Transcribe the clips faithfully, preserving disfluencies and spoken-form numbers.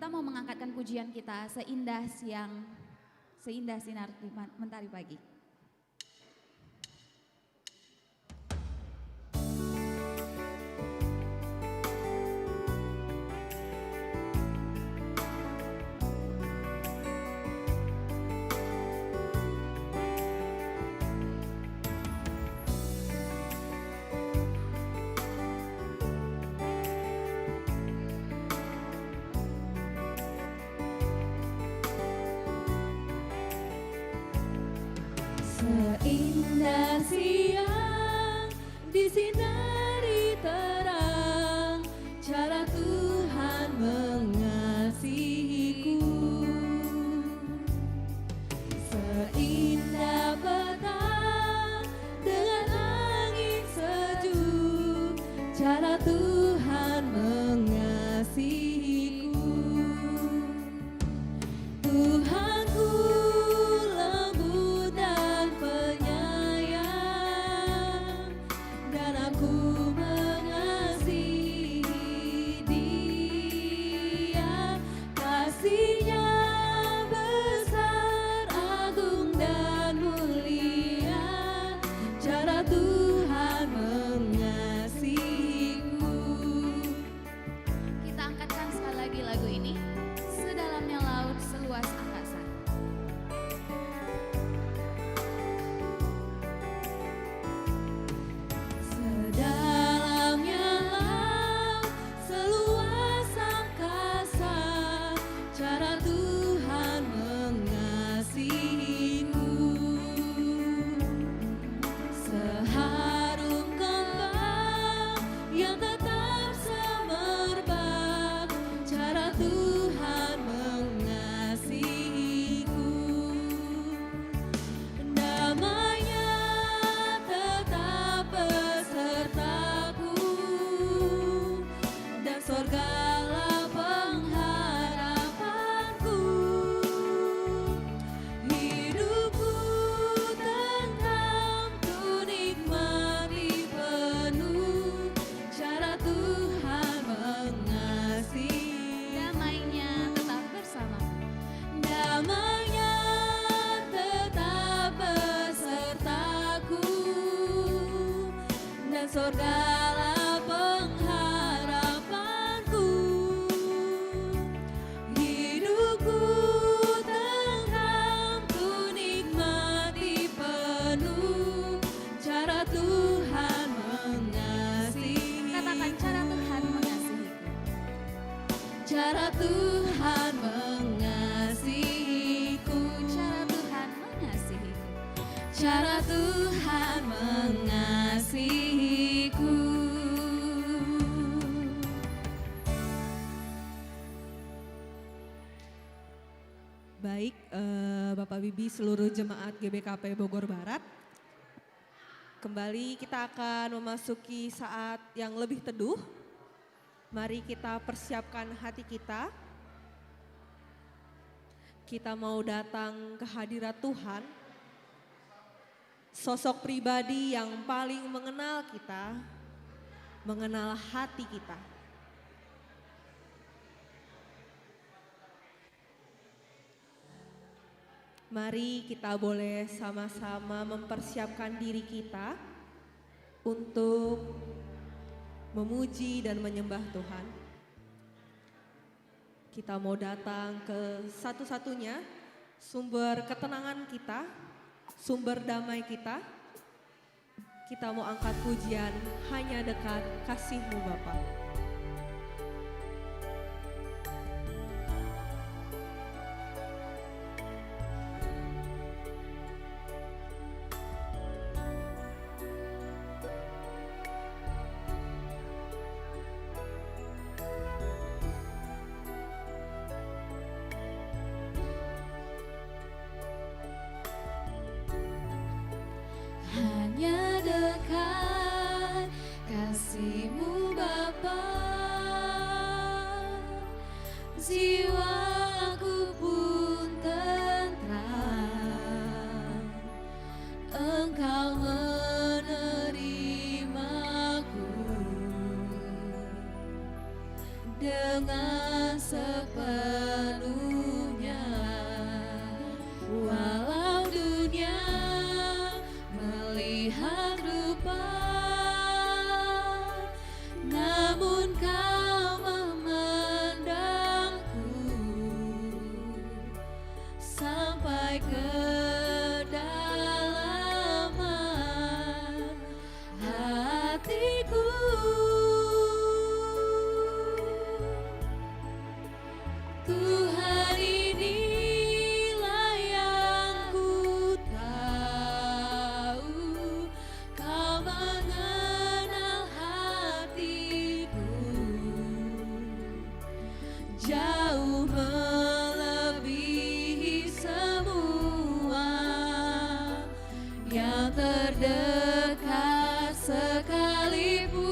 Kita mau mengangkatkan pujian kita seindah siang, seindah sinar di ma-, mentari pagi. Seindah siang disinari terang, cara Tuhan mengasihiku. Seindah petang dengan angin sejuk, cara Tuhan mengasihiku. Tuhanku lembut dan penyayang, dan aku mengasihi Dia. Kasih-Nya besar, agung, dan mulia, cara Tuhan mengasihiku. Kita angkatkan sekali lagi lagu ini, Sedalamnya Laut, Seluas Angkasa. Sedalamnya laut, seluas angkasa, cara Tuhan mengasihiku. Seharum kembang yang tetap semerbak, cara Tuhan mengasihiku. Damai-Nya tetap besertaku, dan sorgalah pengharapanku. Hidupku tentram, ku nikmati penuh cara Tuhan mengasihi. Damai-Nya tetap bersama. Damai-Nya tetap besertaku, dan sorgalah pengharapanku. Hidupku tentram, ku nikmati penuh cara Tuhan mengasihi. Katakan, cara Tuhan mengasihiku. Cara Tuhan mengasihiku. Cara Tuhan mengasihiku. Cara Tuhan mengasihiku. Baik, eh, Bapak Bibi seluruh jemaat G B K P Bogor Barat. Kembali kita akan memasuki saat yang lebih teduh. Mari kita persiapkan hati kita. Kita mau datang ke hadirat Tuhan. Sosok pribadi yang paling mengenal kita, mengenal hati kita. Mari kita boleh sama-sama mempersiapkan diri kita untuk memuji dan menyembah Tuhan. Kita mau datang ke satu-satunya sumber ketenangan kita, sumber damai kita. Kita mau angkat pujian, Hanya Dekat Kasih-Mu, Bapa. Hanya dekat kasih-Mu, Bapa, jiwaku pun tentram. Engkau menerimaku dengan sepenuh Tuhan, inilah yang ku tahu, Kau mengenal hatiku, jauh melebihi semua yang terdekat sekalipun.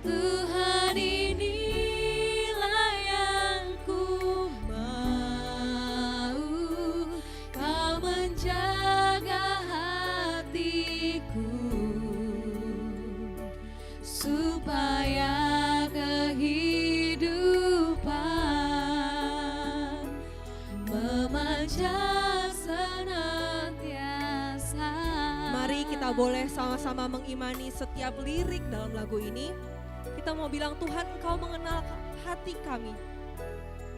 Tuhan, inilah yang ku mau, Kau menjaga hatiku, supaya kehidupan memancar senantiasa. Mari kita boleh sama-sama mengimani setiap lirik dalam lagu ini. Kita mau bilang, "Tuhan, Engkau mengenal hati kami.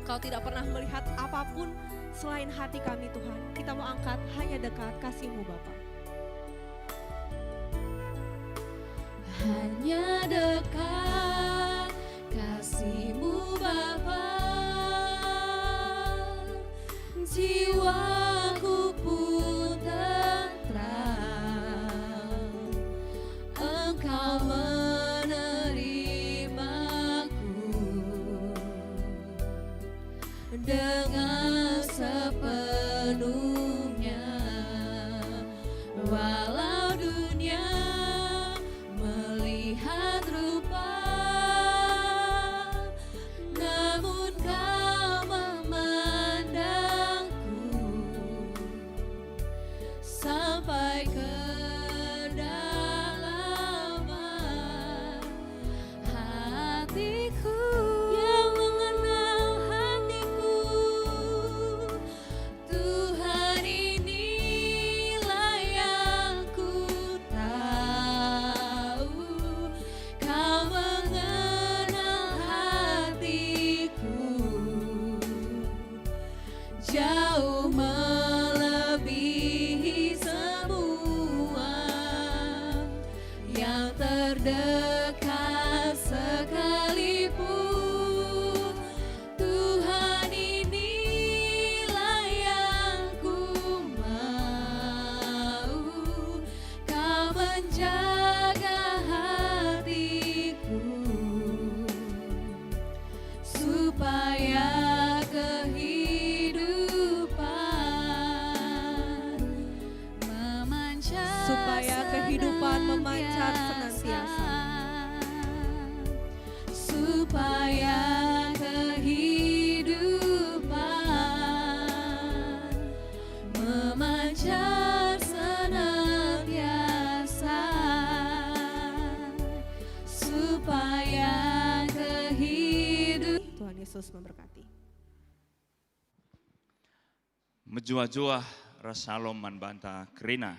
Engkau tidak pernah melihat apapun selain hati kami, Tuhan. Kita mau angkat, hanya dekat kasih-Mu, Bapa." Hanya dekat kasih-Mu, Bapa, jiwaku pun tentram. Engkau menerimaku dengan sepenuhnya. Walau dunia melihat rupa, namun Kau memandangku sampai kedalaman hatiku. Yang mengenal hatiku, Tuhan, inilah yang ku tahu, Kau mengenal hatiku, jauh melebihi semua yang terdekat sekalipun. Tuhan, inilah yang ku mau, Kau menjaga hatiku, supaya kehidupan memancar Supaya kehidupan memancar senantiasa. senantiasa. Supaya kehidupan memancar senantiasa. Supaya kehidup- Tuhan Yesus memberkati. Mejuah-juah ras syalom man banta kerina.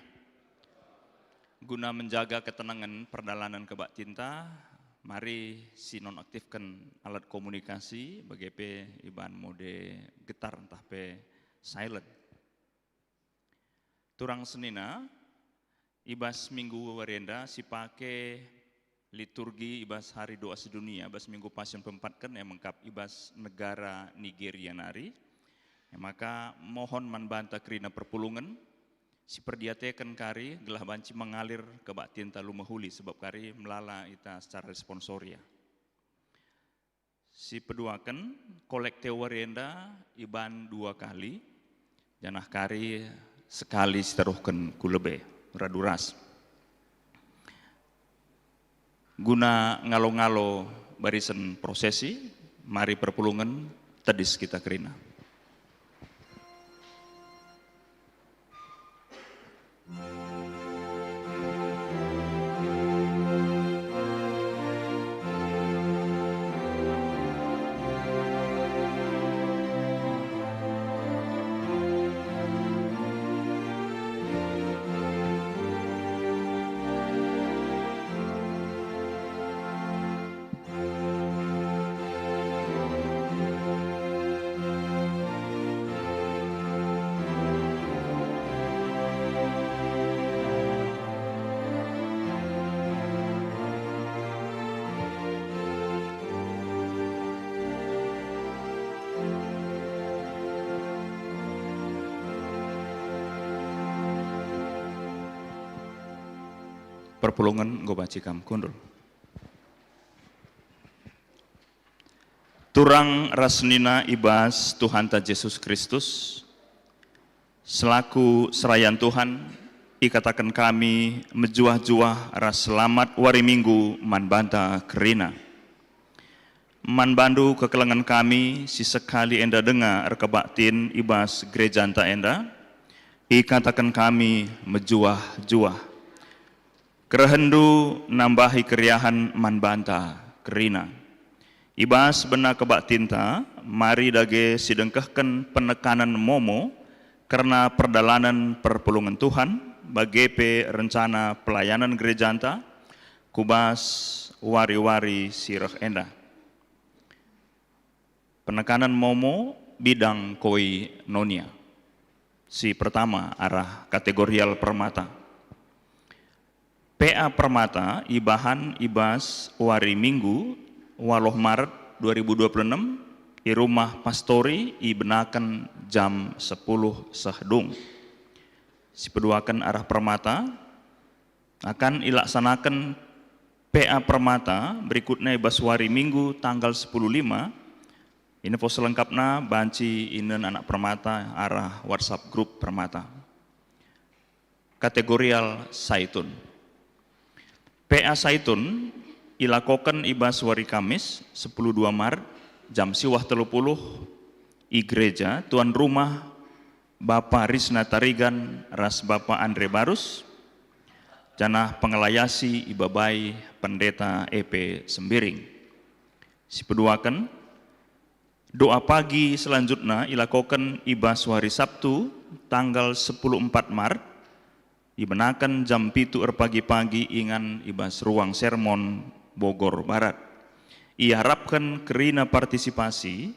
Guna menjaga ketenangen perdalanen kebaktinta, mari sinonaktifken alat komunikasi, bage pe iban mode getar ntah pe silent. Turang senina, i bas minggu wari enda sipake liturgi i bas hari doa sedunia, bas minggu Pasion peempatken, e mekap i bas negara Nigeria nari. E maka mohon man banta kerina perpulungen, siperdiateken kari gelah banci mengalir kebaktinta alu mehuli, sebab kari melala ita secara responsoria. Sipeduaken, kolekte wari enda iban dua kali, janah kari sekali siteruhken ku lebe, radu ras. Guna ngalo-ngalo barisen prosesi, mari perpulungen tedis kita kerina. perpulungen enggo banci kam kundul. Turang ras senina i bas Tuhanta Jesus Kristus, selaku serayan Tuhan, ikataken kami mejuah-juah ras selamat wari Minggu man banta kerina. Man bandu kekelengen kami si sekali enda denga erkebaktin i bas gerejanta enda, ikataken kami mejuah-juah. Kerehenndu nambahi keriahen man banta kerina. I bas bena kebaktinta, mari dage sidengkehken penekanen momo kerna perdalanen perpulungen Tuhan, bage pe rencana pelayanan gerejanta ku bas wari-wari si reh enda. Penekanen momo bidang koinonia. Si pertama arah kategorial permata. P A permata ibahan i bas wari Minggu, waluh Maret dua ribu dua puluh enem, i Rumah Pastori ibenaken jam sepuluh seh dung. Sipeduaken arah permata akan ilaksanaken P A permata berikutna i bas wari Minggu tanggal sepuluh lima. Info selengkapna banci inen anak permata arah WhatsApp grup permata. Kategorial Saitun. P A Saitun ilakoken i bas wari Kamis, sepuluh dua Maret, jam siwah telu puluh, i gereja, tuan rumah Bapa Risna Tarigan ras Bapa Andre Barus, janah pengelayasi ibabai Pendeta E P Sembiring. Sipeduaken, doa pagi selanjutna ilakoken i bas wari Sabtu, tanggal sepuluh empat Maret, ibenaken jam pitu erpagi-pagi ingan i bas ruang sermon Bogor Barat. Iharapken kerina partisipasi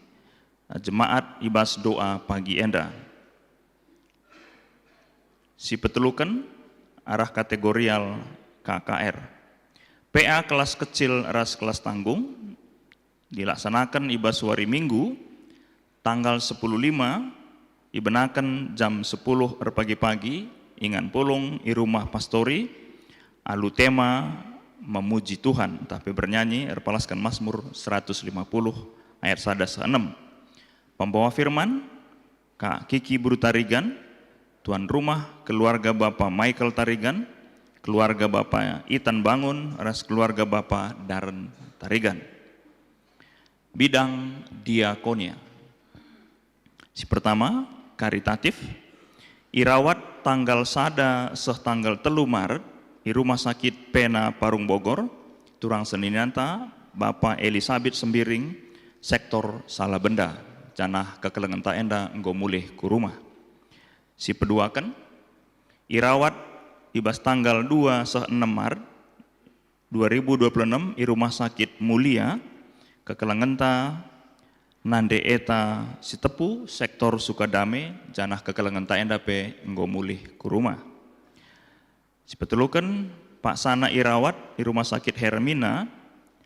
jemaat i bas doa pagi enda. Sipeteluken arah kategorial K K R. P A kelas kecil ras kelas tanggung dilaksanaken i bas wari Minggu, tanggal sepuluh lima, ibenaken jam sepuluh erpagi-pagi, ingan pulung i Rumah Pastori, alu tema Memuji Tuhan, ntah pe bernyanyi erpalasken Mazmur seratus lima puluh ayat sada seh enem. Pembawa firman, Kak Kiki Buru Tarigan, tuan rumah, keluarga Bapa Michael Tarigan, keluarga Bapa Itan Bangun, ras keluarga Bapa Daren Tarigan. Bidang diakonia. Si pertama, karitatif. Irawat tanggal sada seh tanggal telu Maret i Rumah Sakit Pena Parung Bogor, turang seninanta Bapa Elisabet Sembiring, sektor Salabenda, janah kekelengenta enda enggo mulih ku rumah. Sipeduaken, irawat i bas tanggal dua seh enem Maret dua ribu dua puluh enem i Rumah Sakit Mulia, kekelengenta Nande Eta Sitepu, sektor Sukadame, janah kekelengenta enda pe enggo mulih ku rumah. Sipeteluken, paksana irawat i Rumah Sakit Hermina,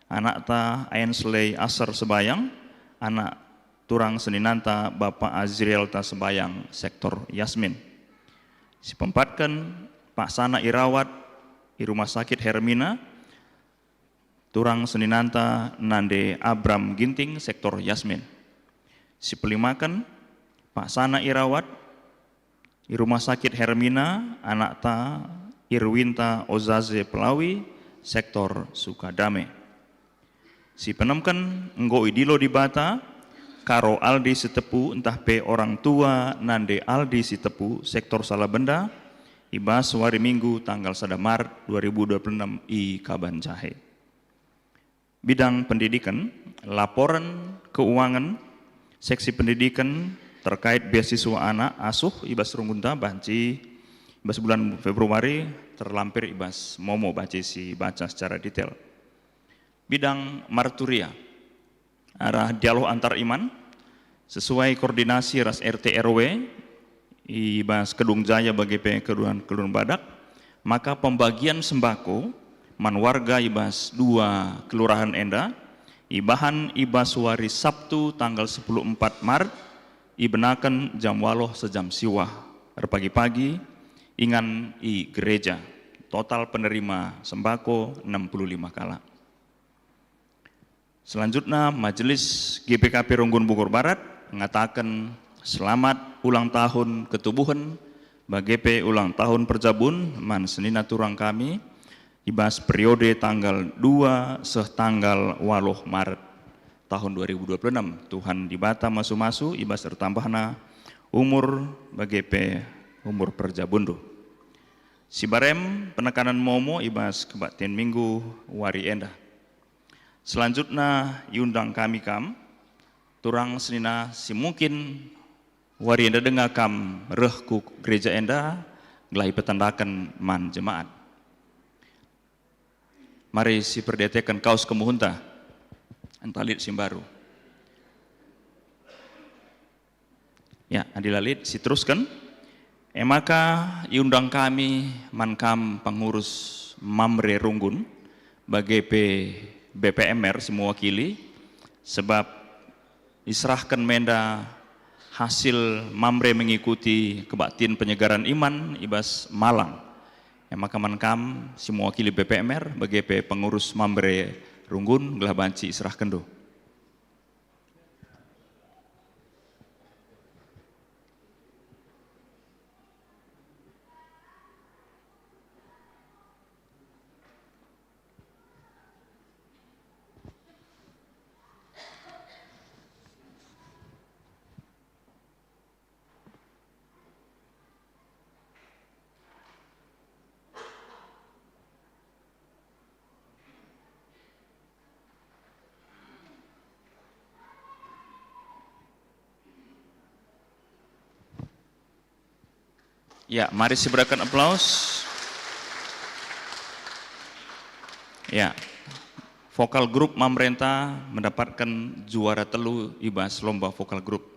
anakta Ainsley Aser Sebayang, anak turang seninanta Bapa Azrielta Sebayang, sektor Yasmin. Sipeempatken, paksana irawat i Rumah Sakit Hermina, turang seninanta Nande Abram Ginting, sektor Yasmin. Sipelimaken, paksana irawat i Rumah Sakit Hermina, anakta Irwinta Ozaze Pelawi, sektor Sukadame. Sipenemken, enggo idilo Dibata Karo Aldi Sitepu ntah pe orang tua Nande Aldi Sitepu, sektor Salabenda, i bas wari Minggu tanggal sada Maret dua ribu dua puluh enem i Kabanjahe. Bidang pendidiken, laporen keuangan seksi pendidiken terkait beasiswa anak asuh i bas runggunta banci i bas bulan Februari terlampir i bas momo banci sibaca secara detail. Bidang marturia, arah dialog antar iman, sesuai koordinasi ras R T R W i bas Kedung Jaya bage pe Kedung, Kedung Badak, maka pembagian sembako man warga i bas dua kelurahan enda ibahan i bas wari Sabtu tanggal sepuluh empat Maret, ibenaken jam waluh seh jam siwah erpagi-pagi, ingan i gereja. total penerima sembako enam puluh lima kalak. Selanjutna, Majelis G P K P Runggun Bogor Barat ngataken selamat ulang tahun ketubuhen, bage pe ulang tahun perjabun man senina turang kami i bas periode tanggal dua seh tanggal waluh Maret tahun dua ribu dua puluh enam. Tuhan Dibata masu-masu i bas ertambahna umur bage pe umur perjabunndu. Sibarem penekanen momo i bas kebaktin Minggu wari enda. Selanjutna iundang kami kam, turang senina si mungkin wari enda denga kam reh ku gereja enda gelah ipetandaken man jemaat. Mari siperdiateken kaus kemuhenta, enta lit si mbaru. Ya, adi la lit, siterusken. E maka iundang kami man kam pengurus Mamre Runggun, bage pe B P M R si mewakili, sebab iserahken menda hasil Mamre mengikuti kebaktin penyegaran iman i bas Malang. E maka man kam si mewakili B P M R, bage pe pengurus Mamre Runggun, gelah banci iserahkenndu. Ya, mari siberaken aplaus. Ya, vokal grup Mamre enta mendapatkan juara telu i bas lomba vokal grup.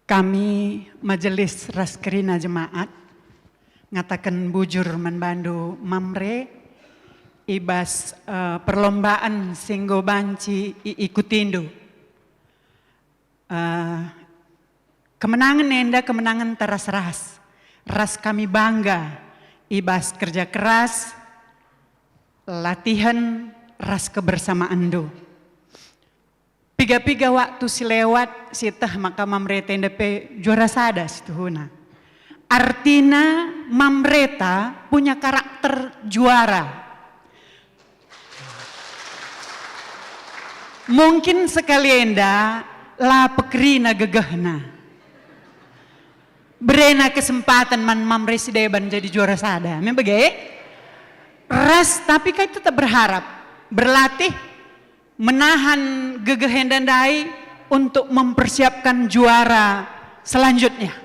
Kami majelis ras kerina jemaat ngataken bujur man bandu Mamre i bas, eh, perlombaan si enggo banci iikutindu. Eh, kemenangen enda kemenangen teras-ras, ras kami bangga i bas kerja keras, latihen, ras kebersamaenndu. Piga-piga waktu si lewat, sieteh maka Mamre enda pe juara sada situhuna. Artina Mamre enda punya karakter juara. Mungkin sekali enda la pekerina gegehna. Berena kesempatan man Mamre si deban jadi juara sada. Me bage? Ras, tapi kai tetap berharap, berlatih, menahan gegeh enda ndai untuk mempersiapkan juara selanjutnya.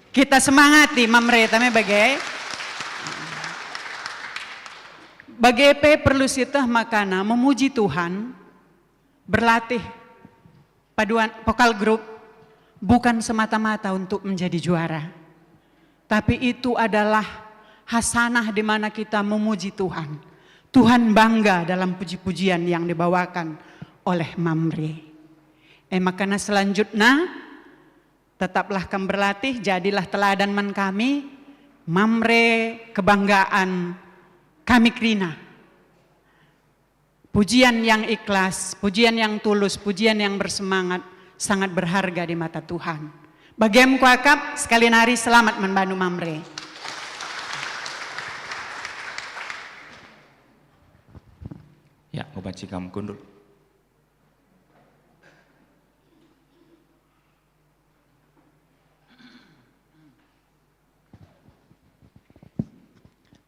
Kita semangati Mamre enda me bage. Bage pe perlu sieteh makana memuji Tuhan, berlatih paduan vokal grup bukan semata-mata untuk menjadi juara, tapi itu adalah hasanah di mana kita memuji Tuhan. Tuhan bangga dalam puji-pujian yang dibawakan oleh Mamre. E makana selanjutnya, tetaplah kam berlatih, jadilah teladan man kami, Mamre kebanggaan kami kerina. Pujian yang ikhlas, pujian yang tulus, pujian yang bersemangat sangat berharga di mata Tuhan. Bagem kuakap, sekali nari selamat man bandu Mamre. Ya, ngubaci kam kundul.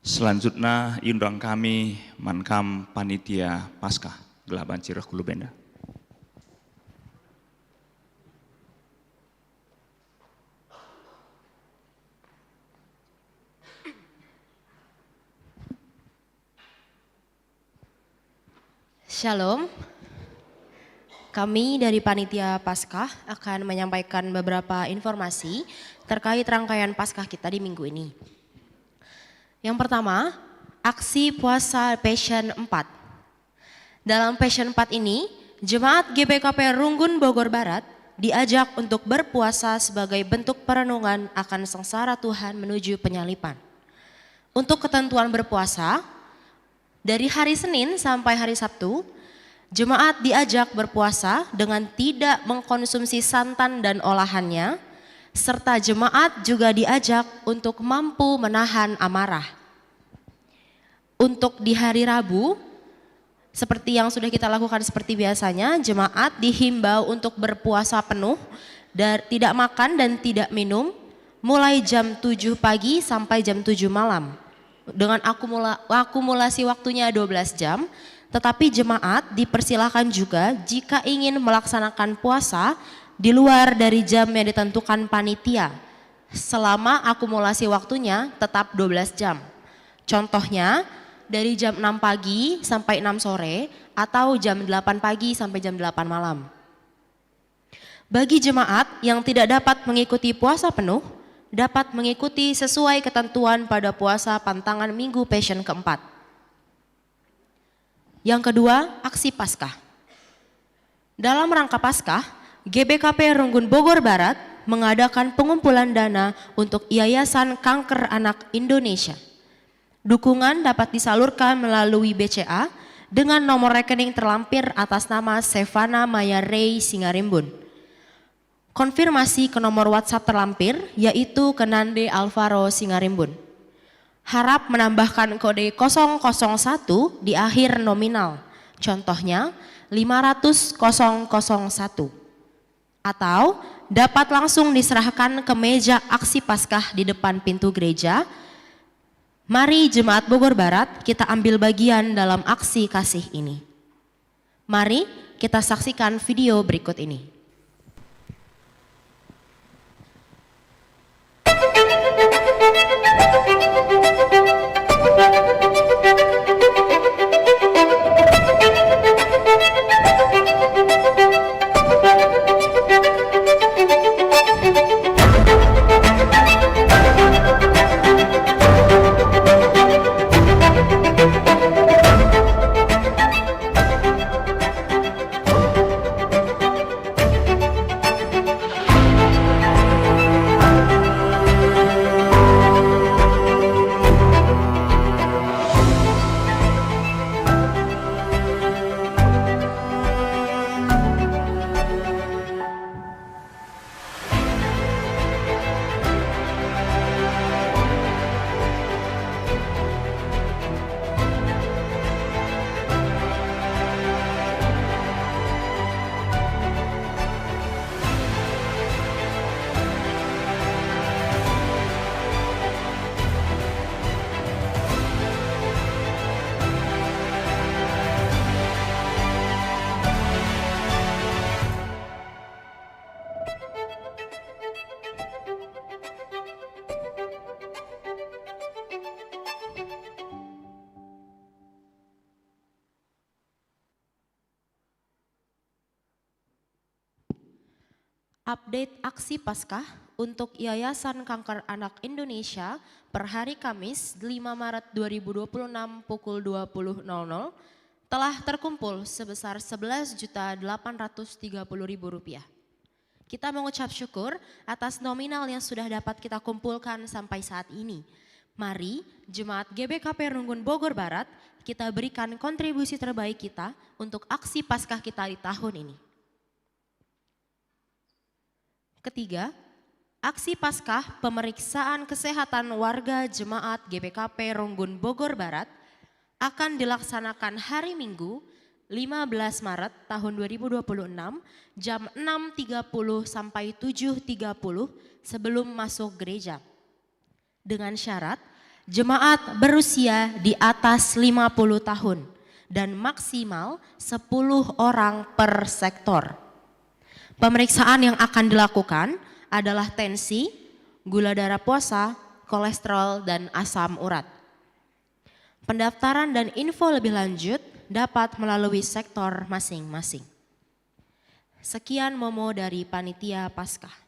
Selanjutna iundang kami man kam panitia Paskah, gelah banci reh ku lebe enda. Shalom. Kami dari Panitia Paskah akan menyampaikan beberapa informasi terkait rangkaian Paskah kita di minggu ini. Yang pertama, aksi puasa Passion empat. Dalam Passion empat ini, jemaat G B K P Runggun Bogor Barat diajak untuk berpuasa sebagai bentuk perenungan akan sengsara Tuhan menuju penyaliban. Untuk ketentuan berpuasa, dari hari Senin sampai hari Sabtu, jemaat diajak berpuasa dengan tidak mengkonsumsi santan dan olahannya, serta jemaat juga diajak untuk mampu menahan amarah. Untuk di hari Rabu, seperti yang sudah kita lakukan seperti biasanya, jemaat dihimbau untuk berpuasa penuh, dar-, tidak makan dan tidak minum, mulai jam tujuh pagi sampai jam tujuh malam, dengan akumula-, akumulasi waktunya dua belas jam, tetapi jemaat dipersilakan juga jika ingin melaksanakan puasa di luar dari jam yang ditentukan panitia, selama akumulasi waktunya tetap dua belas jam. Contohnya, dari jam enam pagi sampai enam sore atau jam delapan pagi sampai jam delapan malam. Bagi jemaat yang tidak dapat mengikuti puasa penuh, dapat mengikuti sesuai ketentuan pada puasa pantangan Minggu Passion keempat. Yang kedua, aksi Paskah. Dalam rangka Paskah, G B K P Runggun Bogor Barat mengadakan pengumpulan dana untuk Yayasan Kanker Anak Indonesia. Dukungan dapat disalurkan melalui B C A dengan nomor rekening terlampir atas nama Sevana Maya Rey Singarimbun. Konfirmasi ke nomor WhatsApp terlampir, yaitu ke Nande Alvaro Singarimbun. Harap menambahkan kode kosong kosong satu di akhir nominal. Contohnya, lima ratus kosong kosong satu. Atau dapat langsung diserahkan ke meja aksi Paskah di depan pintu gereja. Mari jemaat Bogor Barat, kita ambil bagian dalam aksi kasih ini. Mari kita saksikan video berikut ini. Update aksi Paskah untuk Yayasan Kanker Anak Indonesia per hari Kamis, lima Maret dua ribu dua puluh enam, pukul dua puluh nol nol, telah terkumpul sebesar sebelas juta delapan ratus tiga puluh ribu rupiah. Kita mengucap syukur atas nominal yang sudah dapat kita kumpulkan sampai saat ini. Mari, jemaat G B K P Runggun Bogor Barat, kita berikan kontribusi terbaik kita untuk aksi Paskah kita di tahun ini. Ketiga, aksi Paskah pemeriksaan kesehatan warga jemaat G B K P Runggun Bogor Barat akan dilaksanakan hari Minggu, lima belas Maret tahun dua ribu dua puluh enam, jam enam tiga puluh sampai tujuh tiga puluh sebelum masuk gereja. Dengan syarat, jemaat berusia di atas lima puluh tahun dan maksimal sepuluh orang per sektor. Pemeriksaan yang akan dilakukan adalah tensi, gula darah puasa, kolesterol, dan asam urat. Pendaftaran dan info lebih lanjut dapat melalui sektor masing-masing. Sekian momo dari Panitia Paskah.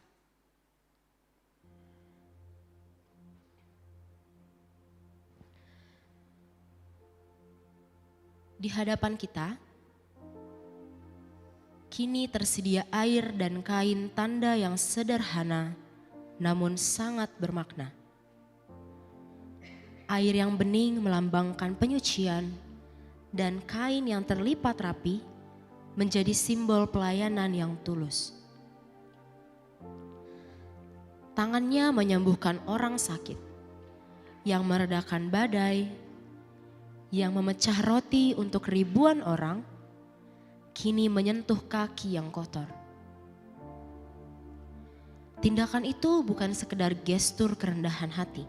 Di hadapan kita, kini tersedia air dan kain tanda yang sederhana, namun sangat bermakna. Air yang bening melambangkan penyucian, dan kain yang terlipat rapi menjadi simbol pelayanan yang tulus. Tangannya menyembuhkan orang sakit, yang meredakan badai, yang memecah roti untuk ribuan orang, kini menyentuh kaki yang kotor. Tindakan itu bukan sekedar gestur kerendahan hati.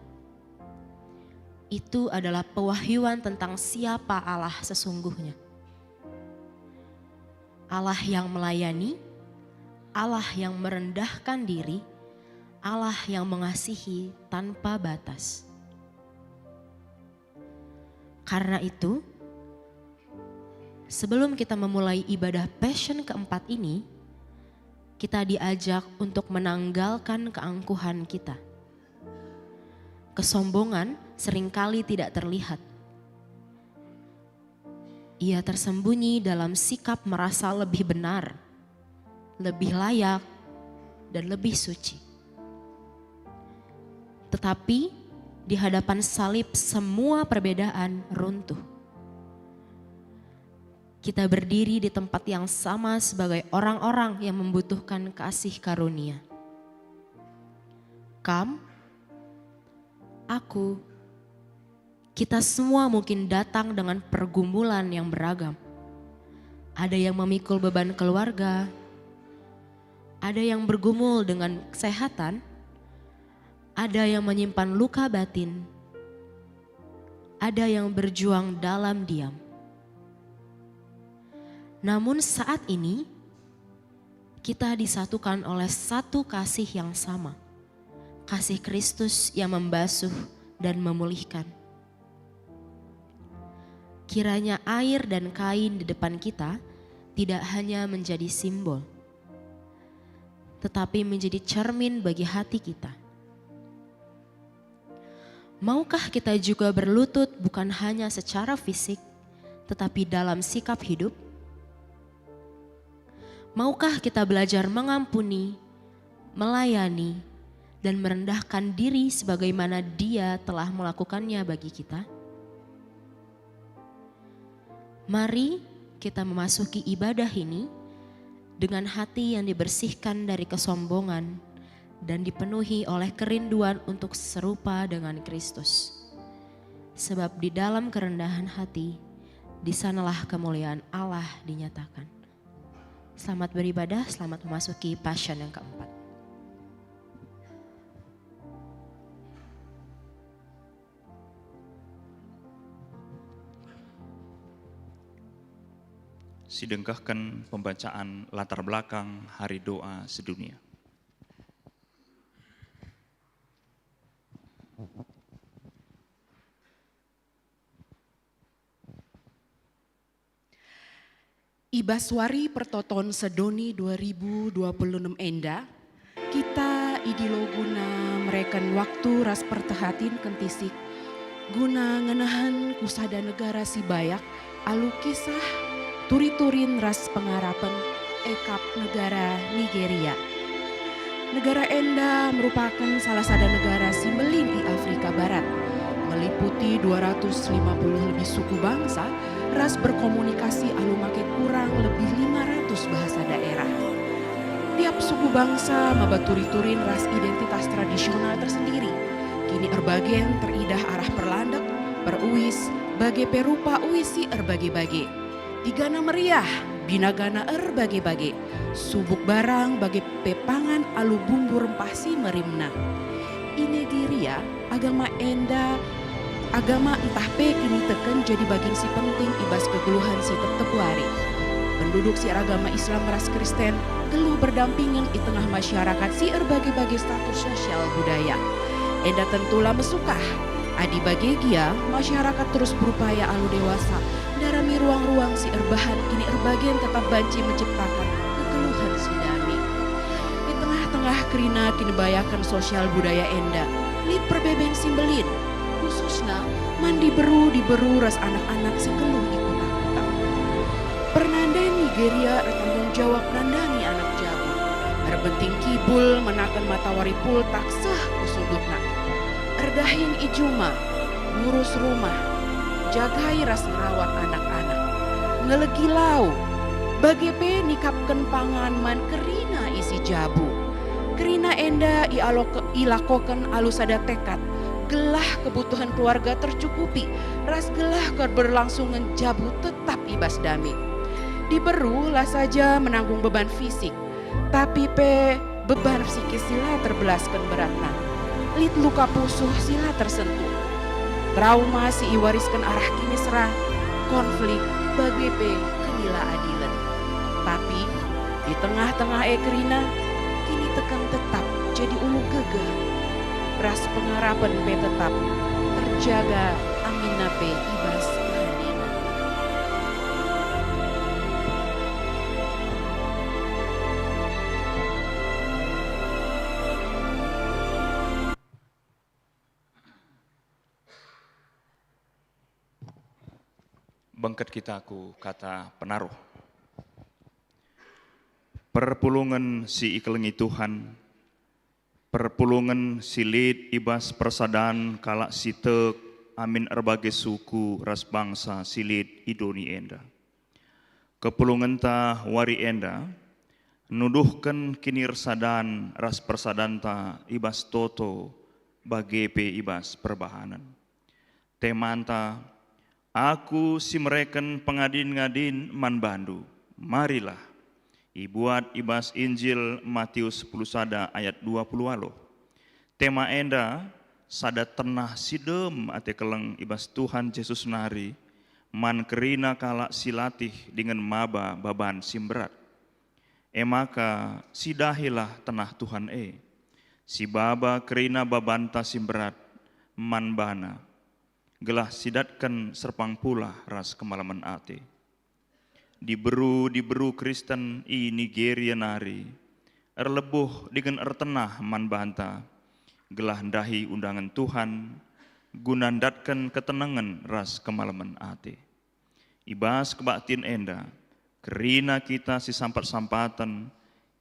Itu adalah pewahyuan tentang siapa Allah sesungguhnya. Allah yang melayani, Allah yang merendahkan diri, Allah yang mengasihi tanpa batas. Karena itu, sebelum kita memulai ibadah Passion keempat ini, kita diajak untuk menanggalkan keangkuhan kita. Kesombongan seringkali tidak terlihat. Ia tersembunyi dalam sikap merasa lebih benar, lebih layak, dan lebih suci. Tetapi di hadapan salib, semua perbedaan runtuh. Kita berdiri di tempat yang sama sebagai orang-orang yang membutuhkan kasih karunia. Kam, aku, kita semua mungkin datang dengan pergumulan yang beragam. Ada yang memikul beban keluarga, ada yang bergumul dengan kesehatan, ada yang menyimpan luka batin, ada yang berjuang dalam diam. Namun saat ini, kita disatukan oleh satu kasih yang sama, kasih Kristus yang membasuh dan memulihkan. Kiranya air dan kain di depan kita tidak hanya menjadi simbol, tetapi menjadi cermin bagi hati kita. Maukah kita juga berlutut bukan hanya secara fisik, tetapi dalam sikap hidup? Maukah kita belajar mengampuni, melayani, dan merendahkan diri sebagaimana Dia telah melakukannya bagi kita? Mari kita memasuki ibadah ini dengan hati yang dibersihkan dari kesombongan dan dipenuhi oleh kerinduan untuk serupa dengan Kristus. Sebab di dalam kerendahan hati, di sanalah kemuliaan Allah dinyatakan. Selamat beribadah, selamat memasuki Passion yang keempat. Sidengkehken pembacaan latar belakang Hari Doa Sedunia. I bas wari pertoton sedoni dua ribu dua puluh enem enda, kita idilo guna mereken waktu ras pertehatin kentisik guna ngenehen ku sada negara si bayak alu kisah, turi-turin ras pengarapen, e kap negara Nigeria. Negara enda merupaken salah sada negara si mbelin i Afrika Barat, meliputi dua ratus lima puluh lebih suku bangsa, ras berkomunikasi alu make kurang lebih lima ratus bahasa daerah. Tiap suku bangsa maba turi-turin ras identitas tradisional tersendiri. Kini erbagen teridah arah perlandek, peruis, bage pe rupa uis si erbage-bage. Digana meriah, binagana erbage-bage, subuk barang bage pe pangan alu bumbu rempah si merimna. I Nigeria, agama enda, agama ntah pe kiniteken jadi bagin si penting i bas kegeluhen si tep-tep wari. Penduduk si eragama Islam ras Kristen nggeluh berdampingen i tengah masyarakat si erbage-bage status sosial budaya. Enda tentu la mesukah. Adi bage gia, masyarakat terus berupaya alu dewasa ndarami ruang-ruang si erbahan kini erbagen tetap banci menciptakan kegeluhen si dame. Di tengah-tengah kerina kinibayaken sosial budaya enda, lit perbeben si mbelin, khususna man diberu-diberu ras anak-anak si nggeluh i kuta-kuta. Pernandain Nigeria ertanggung jawab nandangi anak jabu. Erbenting kibul menaken matawari pultak seh ku sundutna. Erdahin i juma, ngurus rumah, jagai ras ngerawat anak-anak, ngelegi lau, bage pe nikapken pangan man kerina isi jabu. Kerina enda ialok-, ilakoken alu sada tekad, gelah kebutuhen keluarga tercukupi, ras gelah keberlangsungen jabu tetap i bas dame. Diberu la saja menanggung beban fisik, tapi pe beban psikis si la terbelasken beratna. Lit luka pusuh si la tersentuh. Trauma si iwarisken arah kiniserang, konflik, bage pe kenilaadilen. Tapi, di tengah-tengah e kerina, kiniteken tetap jadi ulu gegeh, ras pengarapen pe tetap terjaga aminna pe i bas kehenina. Bengket kita ku kata penaruh. Perpulungen si ikelengi Tuhan, perpulungen si lit i bas persadan kalak si tek amin erbage suku ras bangsa si lit i doni enda. Kepulungenta wari enda nuduhken kinirsadan ras persadanta i bas toto, bage pe i bas perbahanen. Temanta, "Aku si mereken pengadin-ngadin man bandu. Marilah." Ibuat i bas Injil Matius sepuluh sada ayat dua puluh waluh. Tema enda sada tenah si dem ate keleng i bas Tuhan Jesus nari man kerina kalak si latih dingen maba baban si mberat. E maka, sidahilah tenah Tuhan e, sibaba kerina babanta si mberat man bana, gelah sidatken serpang pulah ras kemalemen ate. Diberu-diberu Kristen i Nigeria nari erlebuh dingen ertenah man banta, gelah ndahi undangen Tuhan guna ndatken ketenengen ras kemalemen ate. I bas kebaktin enda, kerina kita sisampat-sampaten,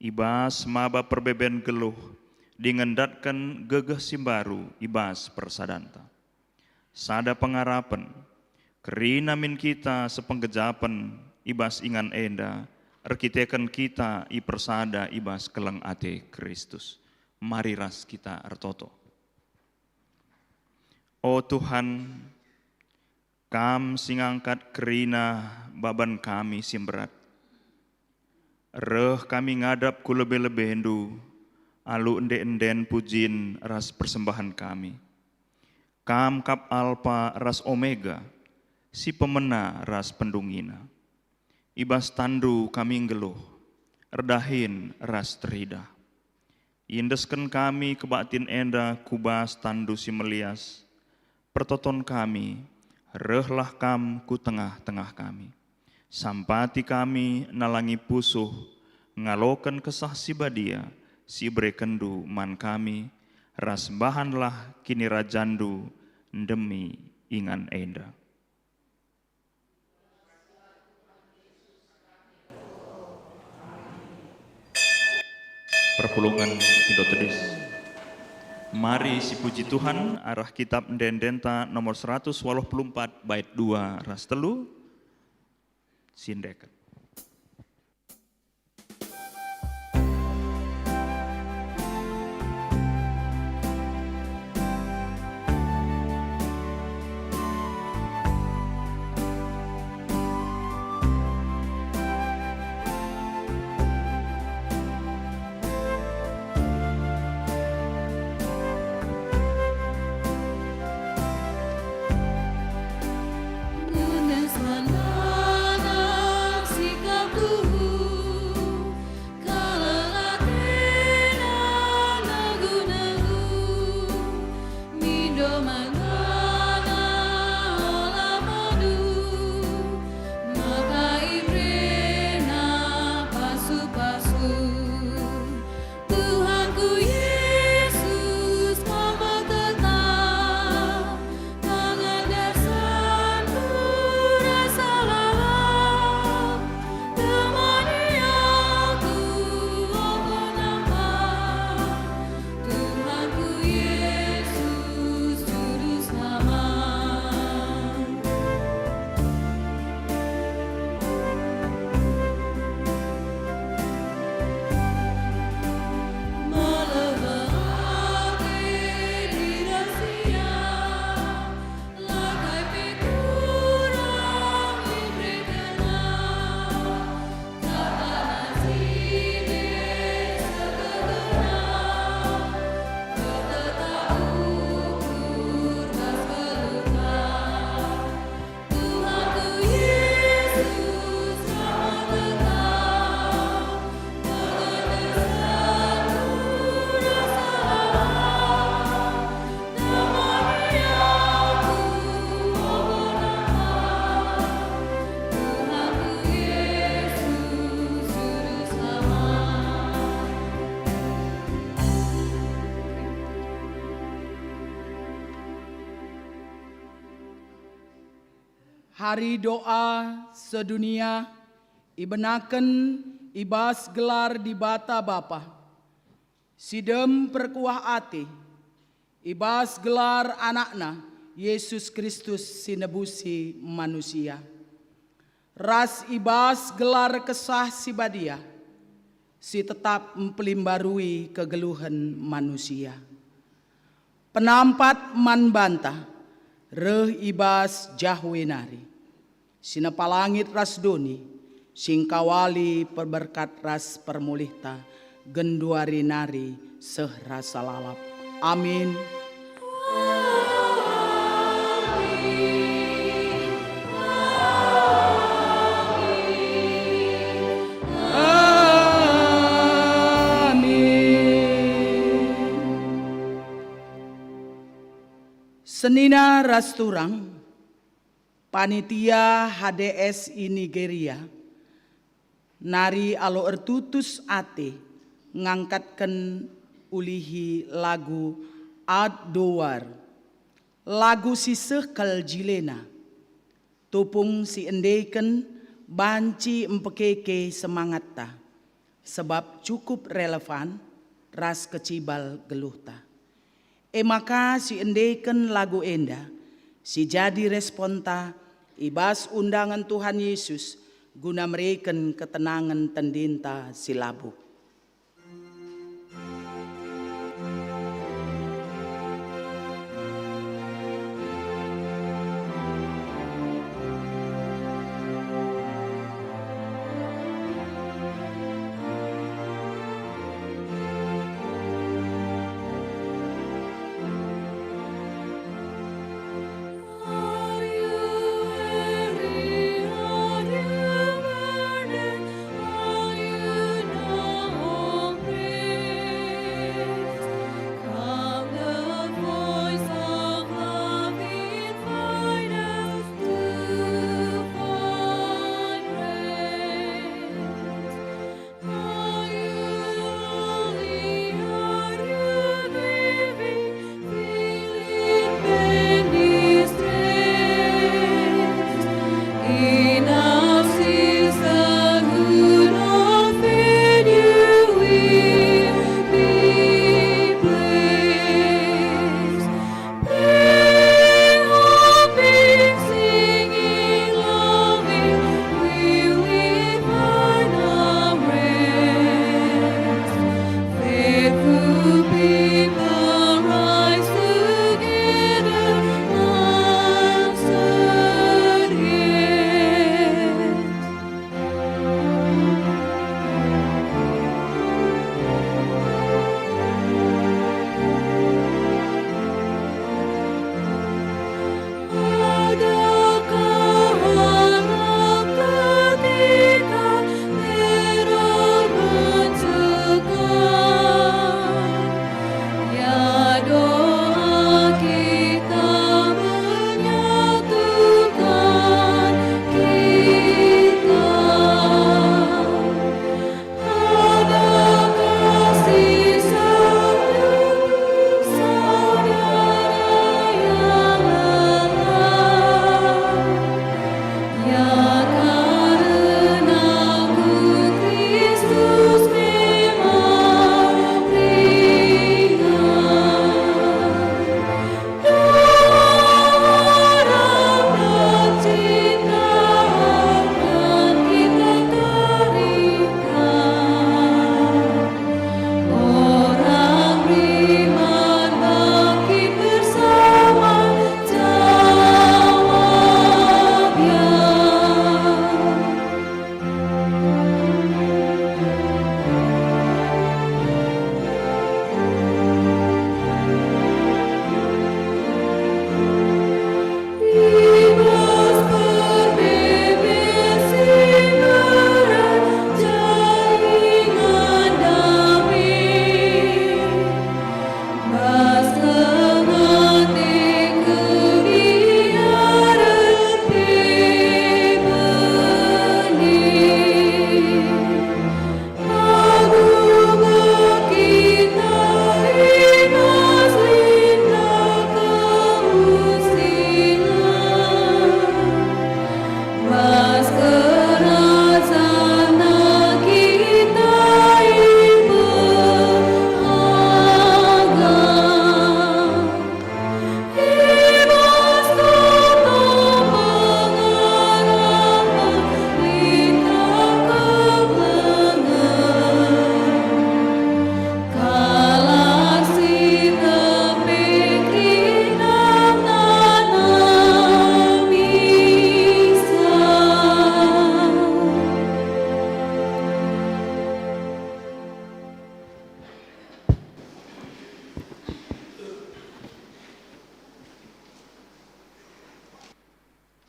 i bas maba perbeben geluh, dingen ndatken gegeh si mbaru i bas persadanta. Sada pengarapen, kerina min kita sepenggejapen i bas ingan enda, erkiteken kita ipersada i bas keleng ate Kristus. Mari ras kita ertoto. O Tuhan, Kam si ngangkat kerina baban kami si mberat. Reh kami ngadap ku lebe-lebeNdu, alu ende-enden pujin ras persembahen kami. Kam kap Alpa ras Omega, si pemena ras pendungina. I bas tanNdu kami nggeluh, erdahin ras teridah. Iendesken kami kebaktin enda ku bas tanNdu si melias, pertoton kami, rehlah Kam ku tengah-tengah kami. Sampati kami nalangi pusuh, ngaloken Kesah Si Badia si iberekenNdu man kami, ras bahanlah kinirajanNdu ndemi ingan enda. Perpulungen Indo Tedis. Mari sipuji Tuhan arah kitab ende-endenta nomor seratus waluh puluh empat bait dua ras telu. Siendeken. Hari doa sedunia ibenaken i bas gelar Dibata Bapa, si dem perkuah ate, i bas gelar AnakNa, Yesus Kristus si nebusi manusia, ras i bas gelar Kesah Si Badia, si tetap mpelimbarui kegeluhen manusia. Penampat man banta reh i bas Jahwe nari, si nepa langit ras doni, si ngkawali perberkat ras permulihta, genduari nari seh rasa lalap. Amin. Amin. Senina ras turang, panitia H D S i Nigeria nari alu ertutus ate ngangkatken ulihi lagu Ad Dowar, lagu si seh kal jilena. Tupung si endeken banci mpekeke semangatta, sebab cukup relevan ras kecibal geluhta. E maka si endeken lagu enda, si jadi responta i bas undangen Tuhan Yesus guna mereken ketenangen tendinta si labuk.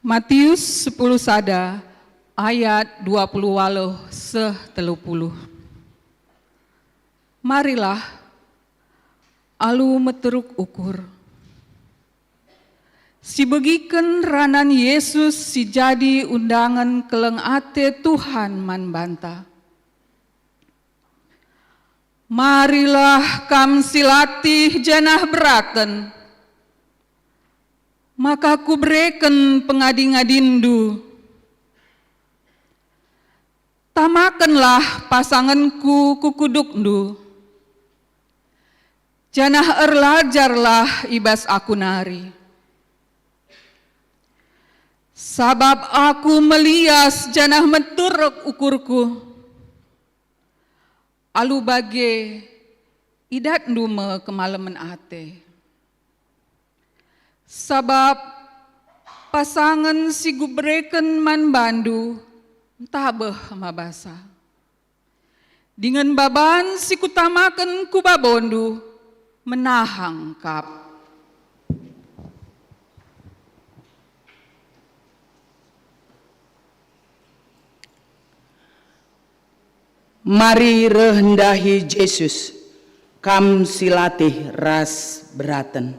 Matius sepuluh sada ayat dua puluh waluh seh telu puluh. Marilah, alu meteruk ukur. Sibegiken ranan Yesus si jadi undangen keleng ate Tuhan man banta. Marilah kam si latih janah beraten, maka kubereken pengadi-ngadindu. Tamakenlah pasangenku ku kudukndu, janah erlajarlah i bas aku nari. Sabap aku melias janah meteruk ukurku. Alu bage, idatndu me kemalemen ate. Sabap pasangen si kubereken man bandu ntabeh mabasa. Dingen baban si kutamaken ku babondu menahang kap. Mari reh ndahi Jesus, kam si latih ras beraten.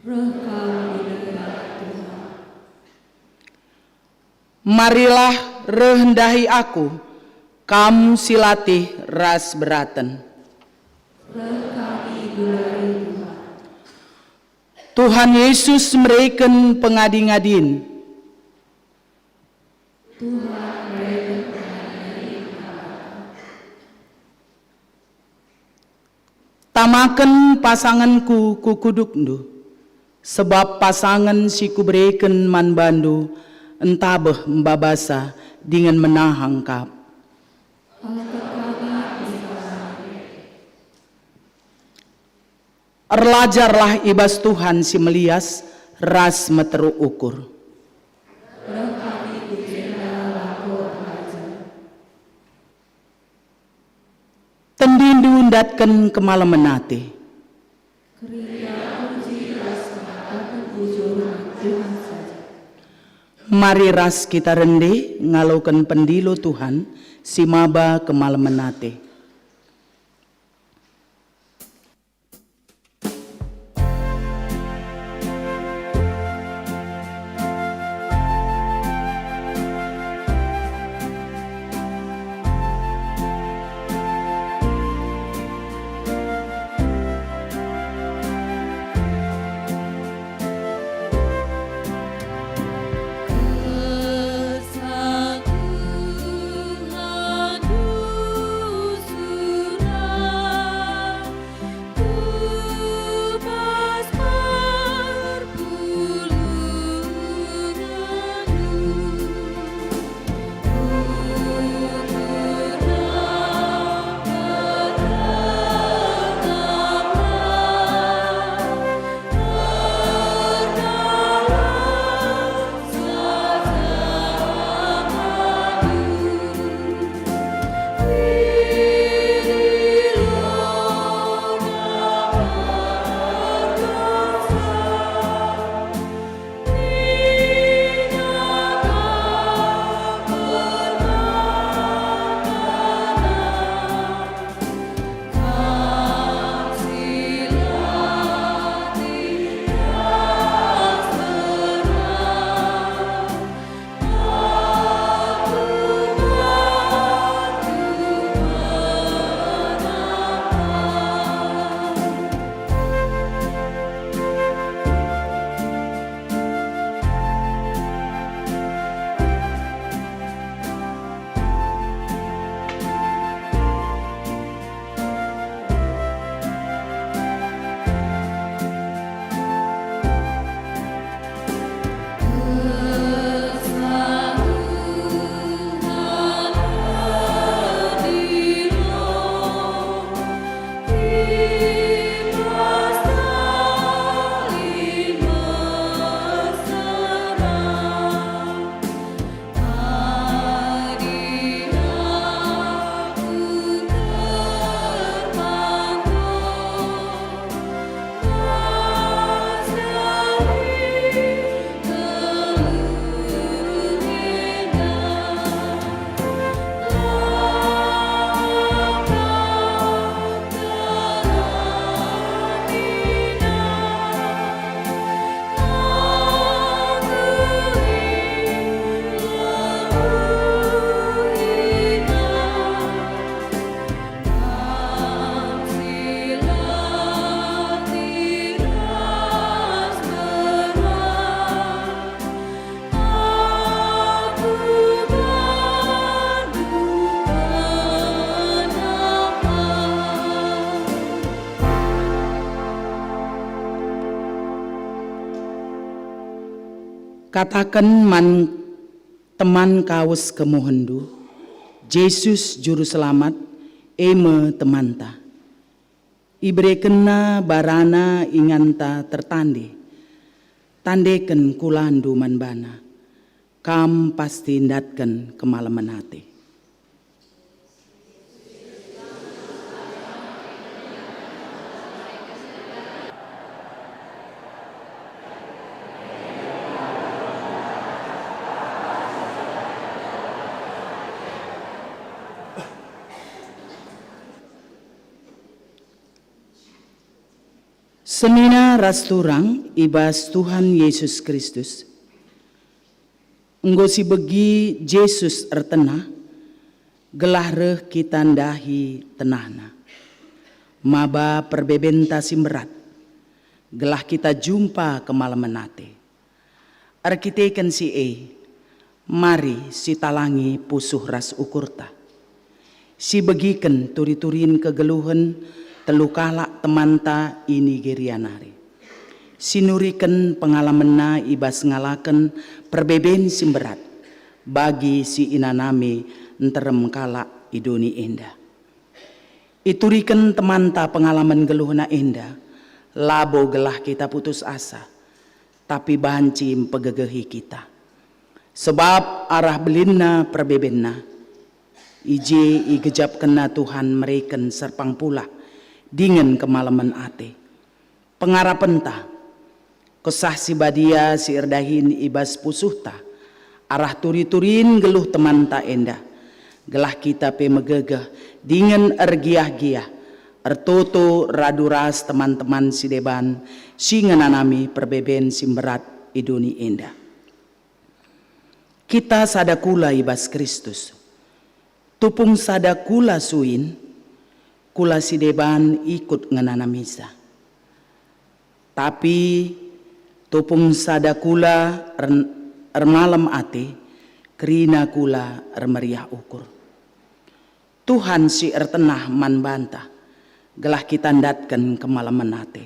Reh kami, Tuhan. Marilah reh ndahi aku, kam si latih ras beraten. Reh kami, Tuhan. Tuhan Yesus mereken pengadi-ngadin. Tuhan mereken pengadi-ngadin. Tamaken pasangenku ku kudukndu, sebab pasangen si kubereken man bandu ntabeh mbabasa dingen menahang kap. Erlajarlah i bas Tuhan si melias ras meteruk ukur. Tendindu ndatken kemalemen ate. Mari ras kita rende ngaloken pendilo Tuhan si maba kemalemen ate. Kataken man teman kawes kemuhenndu, Jesus Juru Selamat, e me temanta. IberekenNa barana inganta tertande. Tandeken kulandu man baNa. Kam pasti ndatken kemalemen ate. Senina ras turang i bas Tuhan Yesus Kristus. Enggo sibegi Jesus ertenah, gelah reh kita ndahi tenahNa, maba perbebenta si mberat, gelah kita jumpa kemalemen ate. Erkiteken si e, mari sitalangi pusuh ras ukurta. Sibegiken turi-turin kegeluhen telu kalak temanta i Nigeria nari. Sinuriken pengalamenna i bas ngalaken perbeben si mberat bagi si inanami nterem kalak i doni enda. Ituriken temanta pengalamen geluhna enda, labo gelah kita putus asa, tapi banci mpegegehi kita. Sebab arah belinna perbebenna, i je igejapkenna Tuhan mereken serpang pulah dingen kemalemen ate. Pengarapenta, Kesah Si Badia si erdahin i bas pusuhta, arah turi-turin nggeluh temanta enda, gelah kita pe megegeh dingen ergiah-giah, ertoto radu ras teman-teman si deban si ngenanami perbeben si mberat i doni enda. Kita sada kula i bas Kristus. Tupung sada kula suin, kula si deban ikut ngenanamisa. Tapi tupung sada kula er-, ermalem ate, kerina kula ermeriah ukur. Tuhan si ertenah man banta, gelah kita ndatken kemalemen ate.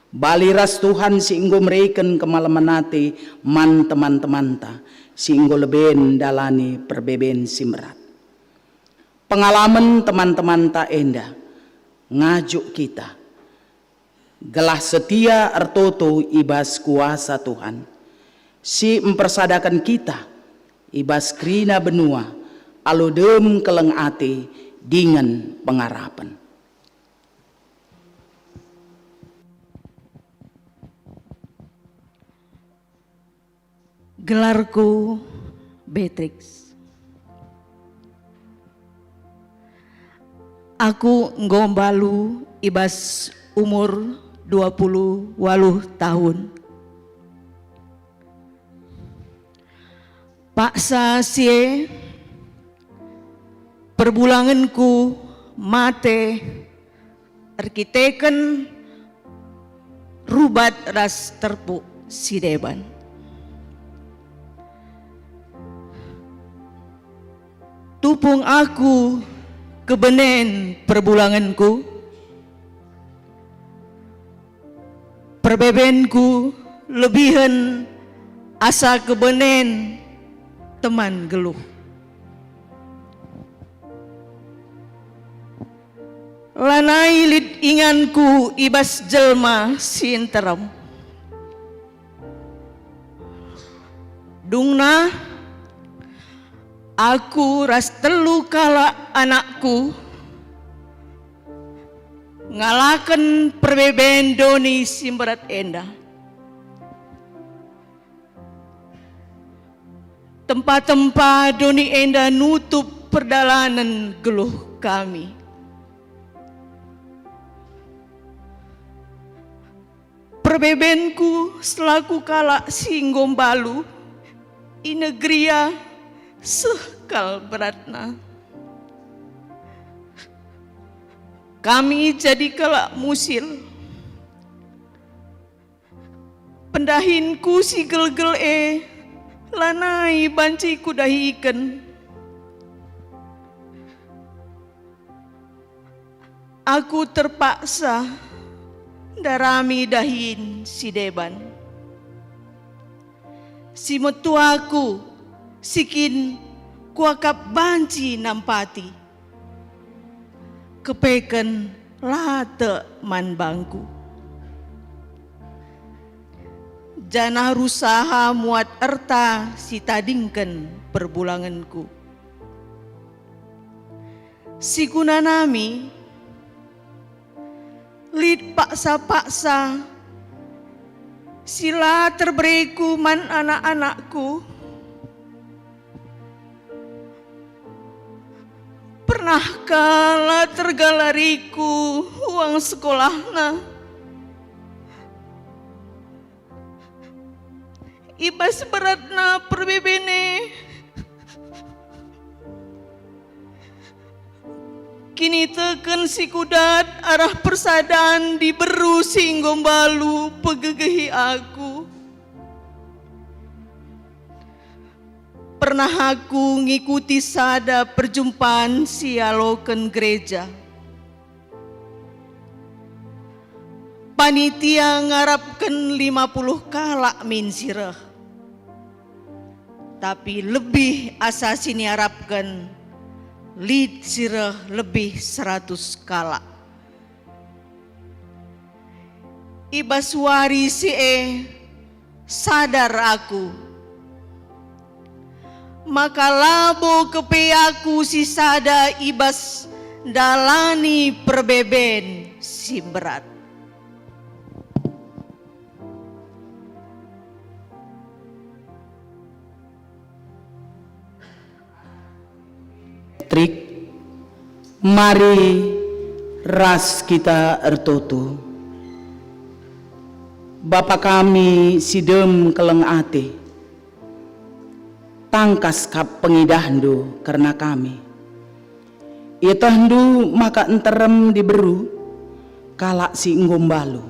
Bali ras Tuhan si enggo mereken kemalemen ate man teman-temanta si enggo leben ndalani perbeben si mberat. Pengalamen teman-temanta enda ngajuk kita gelah setia ertoto i bas kuasa Tuhan, si mpersadaken kita i bas kerina benua alu dem keleng ate dingen pengarapen. Gelarku Beatrix. Aku enggo mbalu i bas umur dua puluh waluh tahun. Paksa si e, perbulangenku mate erkiteken rubat ras terpuk si deban. Tupung aku kebenen perbulangenku, perbebenku lebihen asa kebenen teman geluh. Lanai lit inganku i bas jelma si nterem. Dungna aku ras telu kalak anakku ngalaken perbeben doni si mberat enda. Tempa-tempa doni enda nutup perdalanen geluh kami. Perbebenku selaku kalak si enggo mbalu i negeri e seh kal beratna. Kami jadi kalak musil. Pendahinku si gelgel e lanai banci kudahiken. Aku terpaksa ndarami dahin si deban. Si metua aku, si kin kuakap banci nampati. Kepeken la tek man bangku. Janah rusaha muat erta si tadingken perbulangenku. Si guna nami, lit paksa-paksa si la terbereku man anak-anakku. Pernahkah la tergalariku uang sekolahna? I bas beratna perbeben e, kiniteken si kudat arah persadan diberu si enggo mbalu pegegehi aku. Pernah aku ngikuti sada perjumpan si ialoken gereja. Panitia ngarapken lima puluh kalak min si reh. Tapi lebih asa si niarapken, lit si reh lebih seratus kalak. I bas wari si e, sadar aku maka labo kepe aku si sada i bas ndalani perbeben si mberat. Trik, mari ras kita ertoto. Bapa kami si dem keleng ate, tangkas kap pengidahndu kerna kami. Ietehndu maka nterem diberu kalak si enggo mbalu,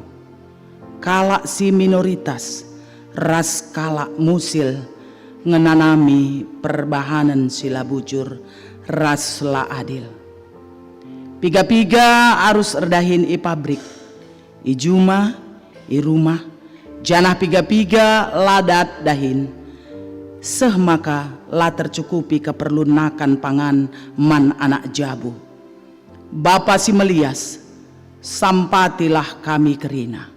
kalak si minoritas, ras kalak musil ngenanami perbahanen si la bujur ras la adil. Piga-piga arus erdahin i pabrik, i juma, i rumah, janah piga-piga la dat dahin, seh maka la tercukupi keperlun nakan pangan man anak jabu. Bapa si melias, sampatilah kami kerina.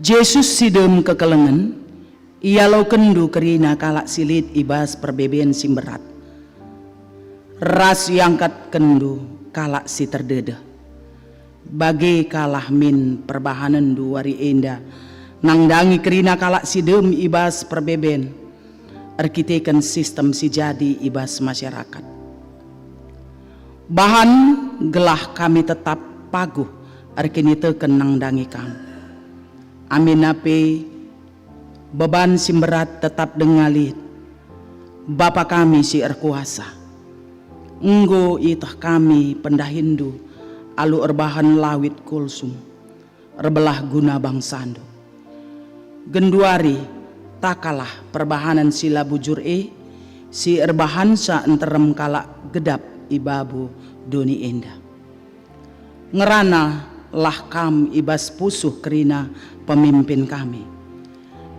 Jesus si dem kekelengen, ialokenndu kerina kalak si lit i bas perbeben si mberat, ras iangkatkenndu kalak si terdedeh. Bage kalah min perbahanenndu wari enda, nandangi kerina kalak si dem i bas perbeben, erkiteken sistem si jadi i bas masyarakat. Bahan gelah kami tetap paguh erkiniteken nandangi Kam. Amin ape beban si mberat tetap denga lit. Bapa kami si erkuasa, enggo ieteh kami pendahinndu alu erbahan lawit kulsum, erbelah guna bangsandu. Genduari, takalah perbahanen si la bujur e, si erbahanca nterem kalak gedap i babo doni enda. Ngeranalah Kam i bas pusuh kerina pemimpin kami,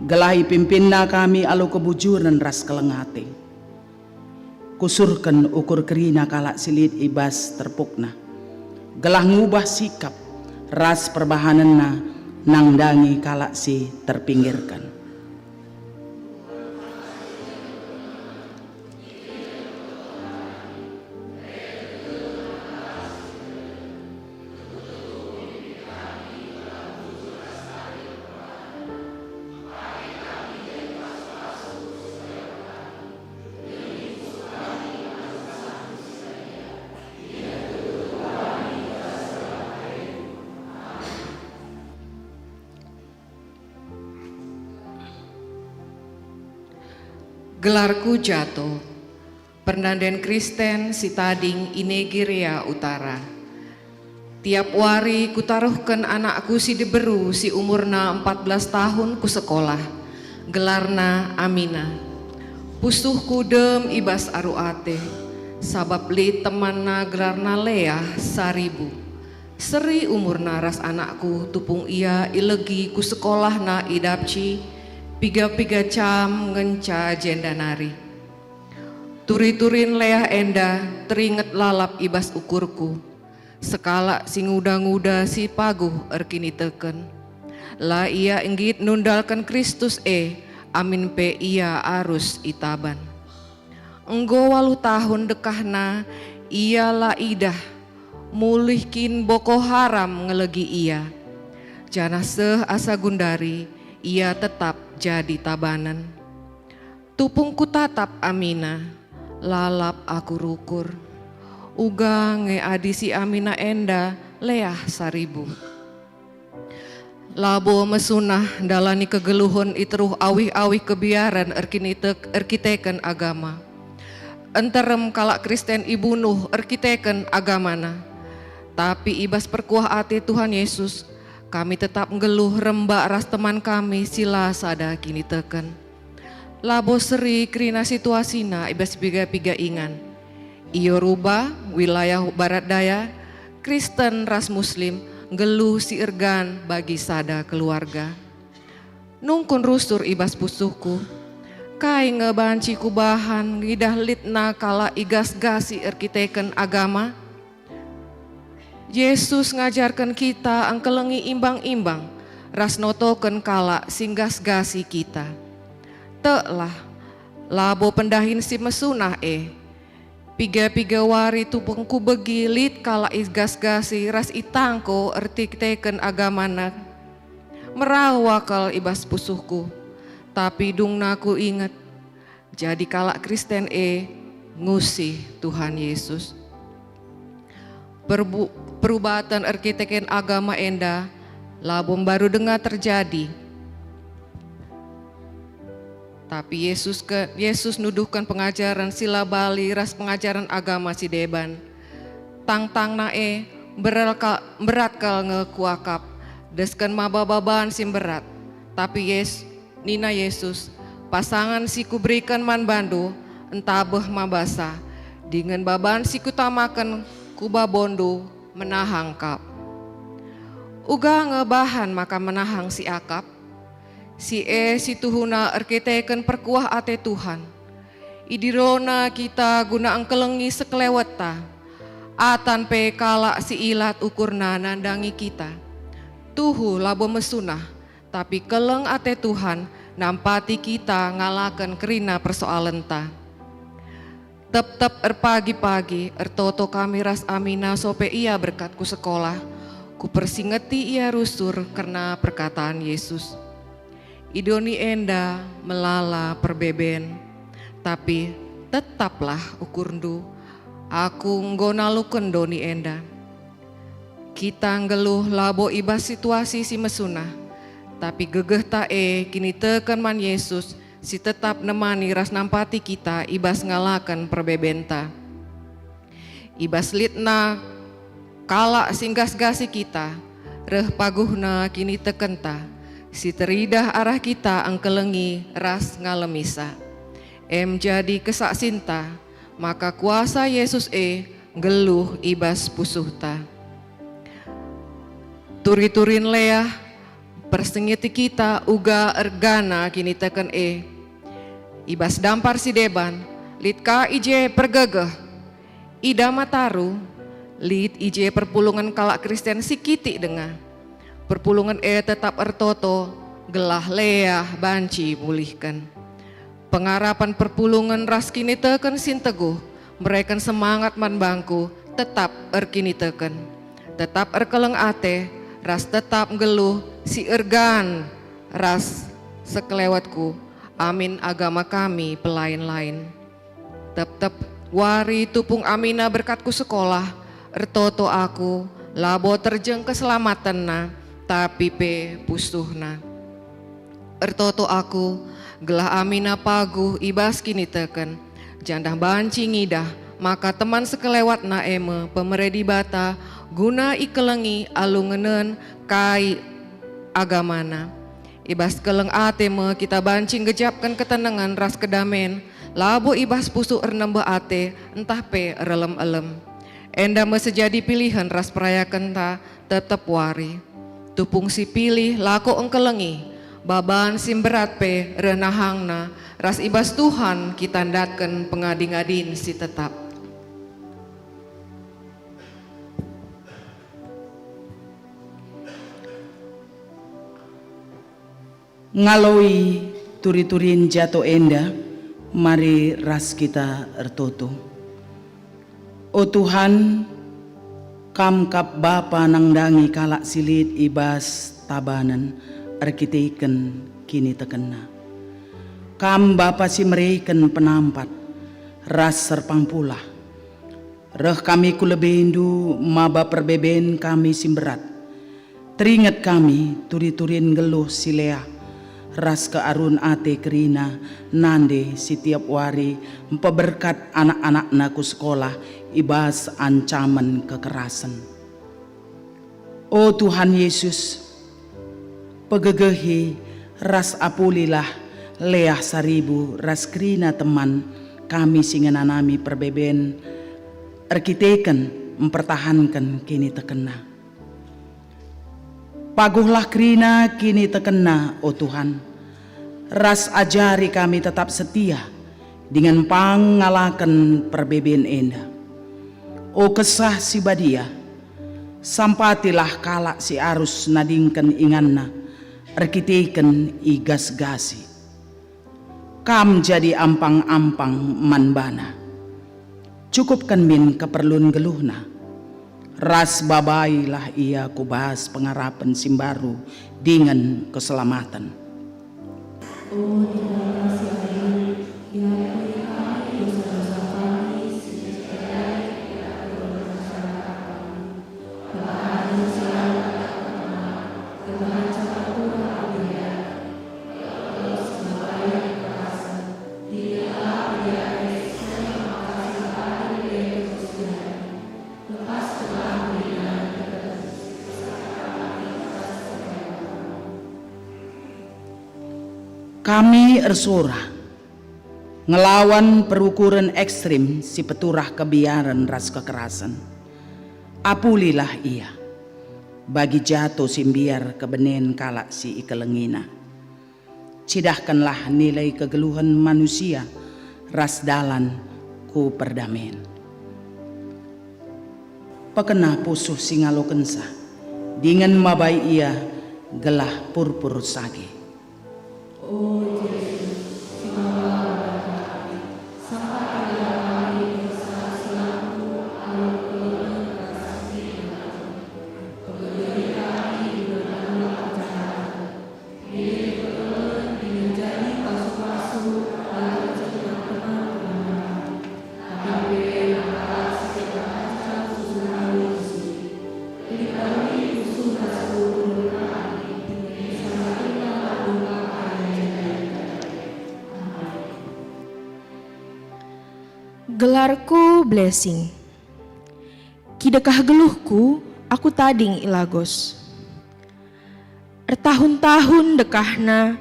gelah ipimpinna kami alu kebujuren ras keleng ate. Kusurken ukur kerina kalak si lit i bas terpukna, gelah ngubah sikap ras perbahanenna nandangi kalak si terpinggirken. Gelarku Jato, pernanden Kristen si tading i Nigeria Utara. Tiap wari kutaruhken anakku si diberu si umurna empat belas tahun ku sekolah. Gelarna Amina. Pusuhku dem i bas aru ate, sabap lit temanna gelarna Leah Saribu. Seri umurna ras anakku tupung ia ilegi ku sekolahna i Dapci, piga-piga jam ngenca jenda nari. Turi-turin Leah enda teringet lalap i bas ukurku. Sekalak si nguda-nguda si paguh erkiniteken. La ia nggit nundalken Kristus e, amin pe ia arus itaban. Enggo waluh tahun dekahna ia la idah, mulih kin Boko Haram ngelegi ia. Janah seh asa gundari ia tetap jadi tabanen. Tupung kutatap Amina, lalap aku rukur. Uga nge adi si Amina enda Leah Saribu. Labo mesunah ndalani kegeluhen i teruh awih-awih kebiaren erkinitek-, erkiteken agama. Nterem kalak Kristen ibunuh erkiteken agamana. Tapi i bas perkuah ate Tuhan Yesus, kami tetap nggeluh rembak ras teman kami si la sada kiniteken. Labo seri kerina situasina i bas piga-piga ingan. I Yoruba, wilayah Barat Daya, Kristen ras Muslim nggeluh si ergan bagi sada keluarga. Nungkun rusur i bas pusuhku. Kai nge banci kubahan ngidah litna kalak igas-gasi erkiteken agama? Yesus ngajarken kita engkelengi imbang-imbang ras notoken kalak si nggas-gasi kita. Teklah, labo pendahin si mesunah e. Piga-piga wari tupung kubegi lit kalak igas-gasi ras itangko erkiteken agamana. Merau akal i bas pusuhku, tapi dungna kuinget, jadi kalak Kristen e ngusih Tuhan Yesus. Perbu-, perubaten erkiteken agama enda labo mbaru denga terjadi. Tapi Yesus ke, Yesus nuduhken pengajaren si la bali ras pengajaren agama si deban. Tangtangna e mberal ka-, mberat kal nge kuakap, desken maba baban si mberat. Tapi Yes-, nina Yesus, "Pasangen si Kuberiken man bandu ntabeh mabasa, dingen baban si Kutamaken ku babondu menahang kap." Uga nge bahan maka menahang si akap? Si e si tuhuna erkiteken perkuah ate Tuhan. Idirona kita guna engkelengi sekelewetta. Atan pe kalak si ilat ukurna nandangi kita. Tuhu labo mesunah, tapi keleng ate Tuhan nampati kita ngalaken kerina persoalenta. Tep-tep erpagi-pagi ertoto kami ras Amina sope ia berkat ku sekolah, kupersingeti ia rusur kerna perkataan Yesus. I doni enda melala perbeben, tapi tetaplah ukurndu, aku enggo naluken doni enda. Kita nggeluh labo i bas situasi si mesunah, tapi gegehta e kiniteken man Yesus si tetap nemani ras nampati kita i bas ngalaken perbebenta. I bas litna kalak si nggas-gasi kita, reh paguhna kinitekenta, si teridah arah kita engkelengi ras ngalemisa. Em jadi kesaksinta, maka kuasa Yesus e nggeluh i bas pusuhta. Turi-turin Leah, persingeti kita uga ergana kiniteken e. I bas dampar si deban, lit ka i je pergegeh. Ida mataru, lit i je perpulungen kalak Kristen si kitik denga. Perpulungen e tetap ertoto, gelah Leah banci mulihken. Pengarapen perpulungen ras kiniteken si nteguh mereken semangat man bangku tetap erkiniteken, tetap erkeleng ate, ras tetap nggeluh si ergan ras sekelewetku, amin agama kami pelain-lain. Tep-tep wari tupung Amina berkat ku sekolah, ertoto aku, labo terjeng keselamatenna, tapi pe pusuhna. Ertoto aku, gelah Amina paguh i bas kiniteken, jandah banci ngidah maka teman sekelewetna e me pemere Dibata guna ikelengi alu ngenen kai agamana. I bas keleng ate me kita banci ngejapken ketenengen ras kedamen, labo i bas pusuh ernembeh ate ntah pe erelem-elem. Enda me sejadi pilihen ras perayakenta tep-tep wari. Tupung si pilih lako engkelengi, baban si mberat pe reh nahangna, ras i bas Tuhan kita ndatken pengadi-ngadin si tetap. Ngaloi turi-turin jato enda, mari ras kita ertoto. O Tuhan, Kam kap Bapa nandangi kalak si lit i bas tabanen erkiteken kinitekenna. Kam Bapa si mereken penampat ras serpang pulah. Reh kami ku lebeNdu maba perbeben kami si mberat. Teringet kami turi-turin nggeluh si leah ras kearun ate kerina nande si tiap wari mpeberkat anak-anakna ku sekolah i bas ancamen kekerasen. O Tuhan Yesus, pegegehi ras apulilah Leah Saribu ras kerina teman kami si ngenanami perbeben erkiteken mpertahanken kinitekenna. Paguhlah kerina kinitekenna, o Tuhan, ras ajari kami tetap setia dingen pang ngalaken perbeben enda. O Kesah Si Badia, sampatilah kalak si arus nadingken inganna erkiteken igas-gasi. Kam jadi ampang-ampang man bana. Cukupken min keperlun geluhna, ras babailah ia ku bas pengarapen si mbaru dingen keselamaten. O Dibata si adil, iakui kami dosa-dosa kami si mencederai peraturan masyarakat kami. Kebahan si lalap kami, kebahan si turah abiara, sebagai kekerasan, tidak lap diare, seh maka si adil reken si adil. Lepas kami dari kekerasan. Kami ersora ngelawan perukuren ekstrim si peturah kebiaren ras kekerasen. Apulilah ia bagi jato si mbiar kebenen kalak si ikelengina. Cidahkenlah nilai kegeluhen manusia ras dalan ku perdamen. Pekena pusuh si ngalokensa, dingen mabai ia gelah purpur sage. O Jesus, si maba kami, sampatilah kami dosa si lampu alu keleng ras si ringan. Pegegeri kami dengan alu ajar. Jadi pasu-pasu bagi teman-teman. Tapi pe langkah si terbaca susunan isi. Jadi kami khusus ras guru kami. Sama kita lakukan. Amin. Gelarku Blessing. Kidekah geluhku, aku tading i Lagos. Ertahun-tahun dekahna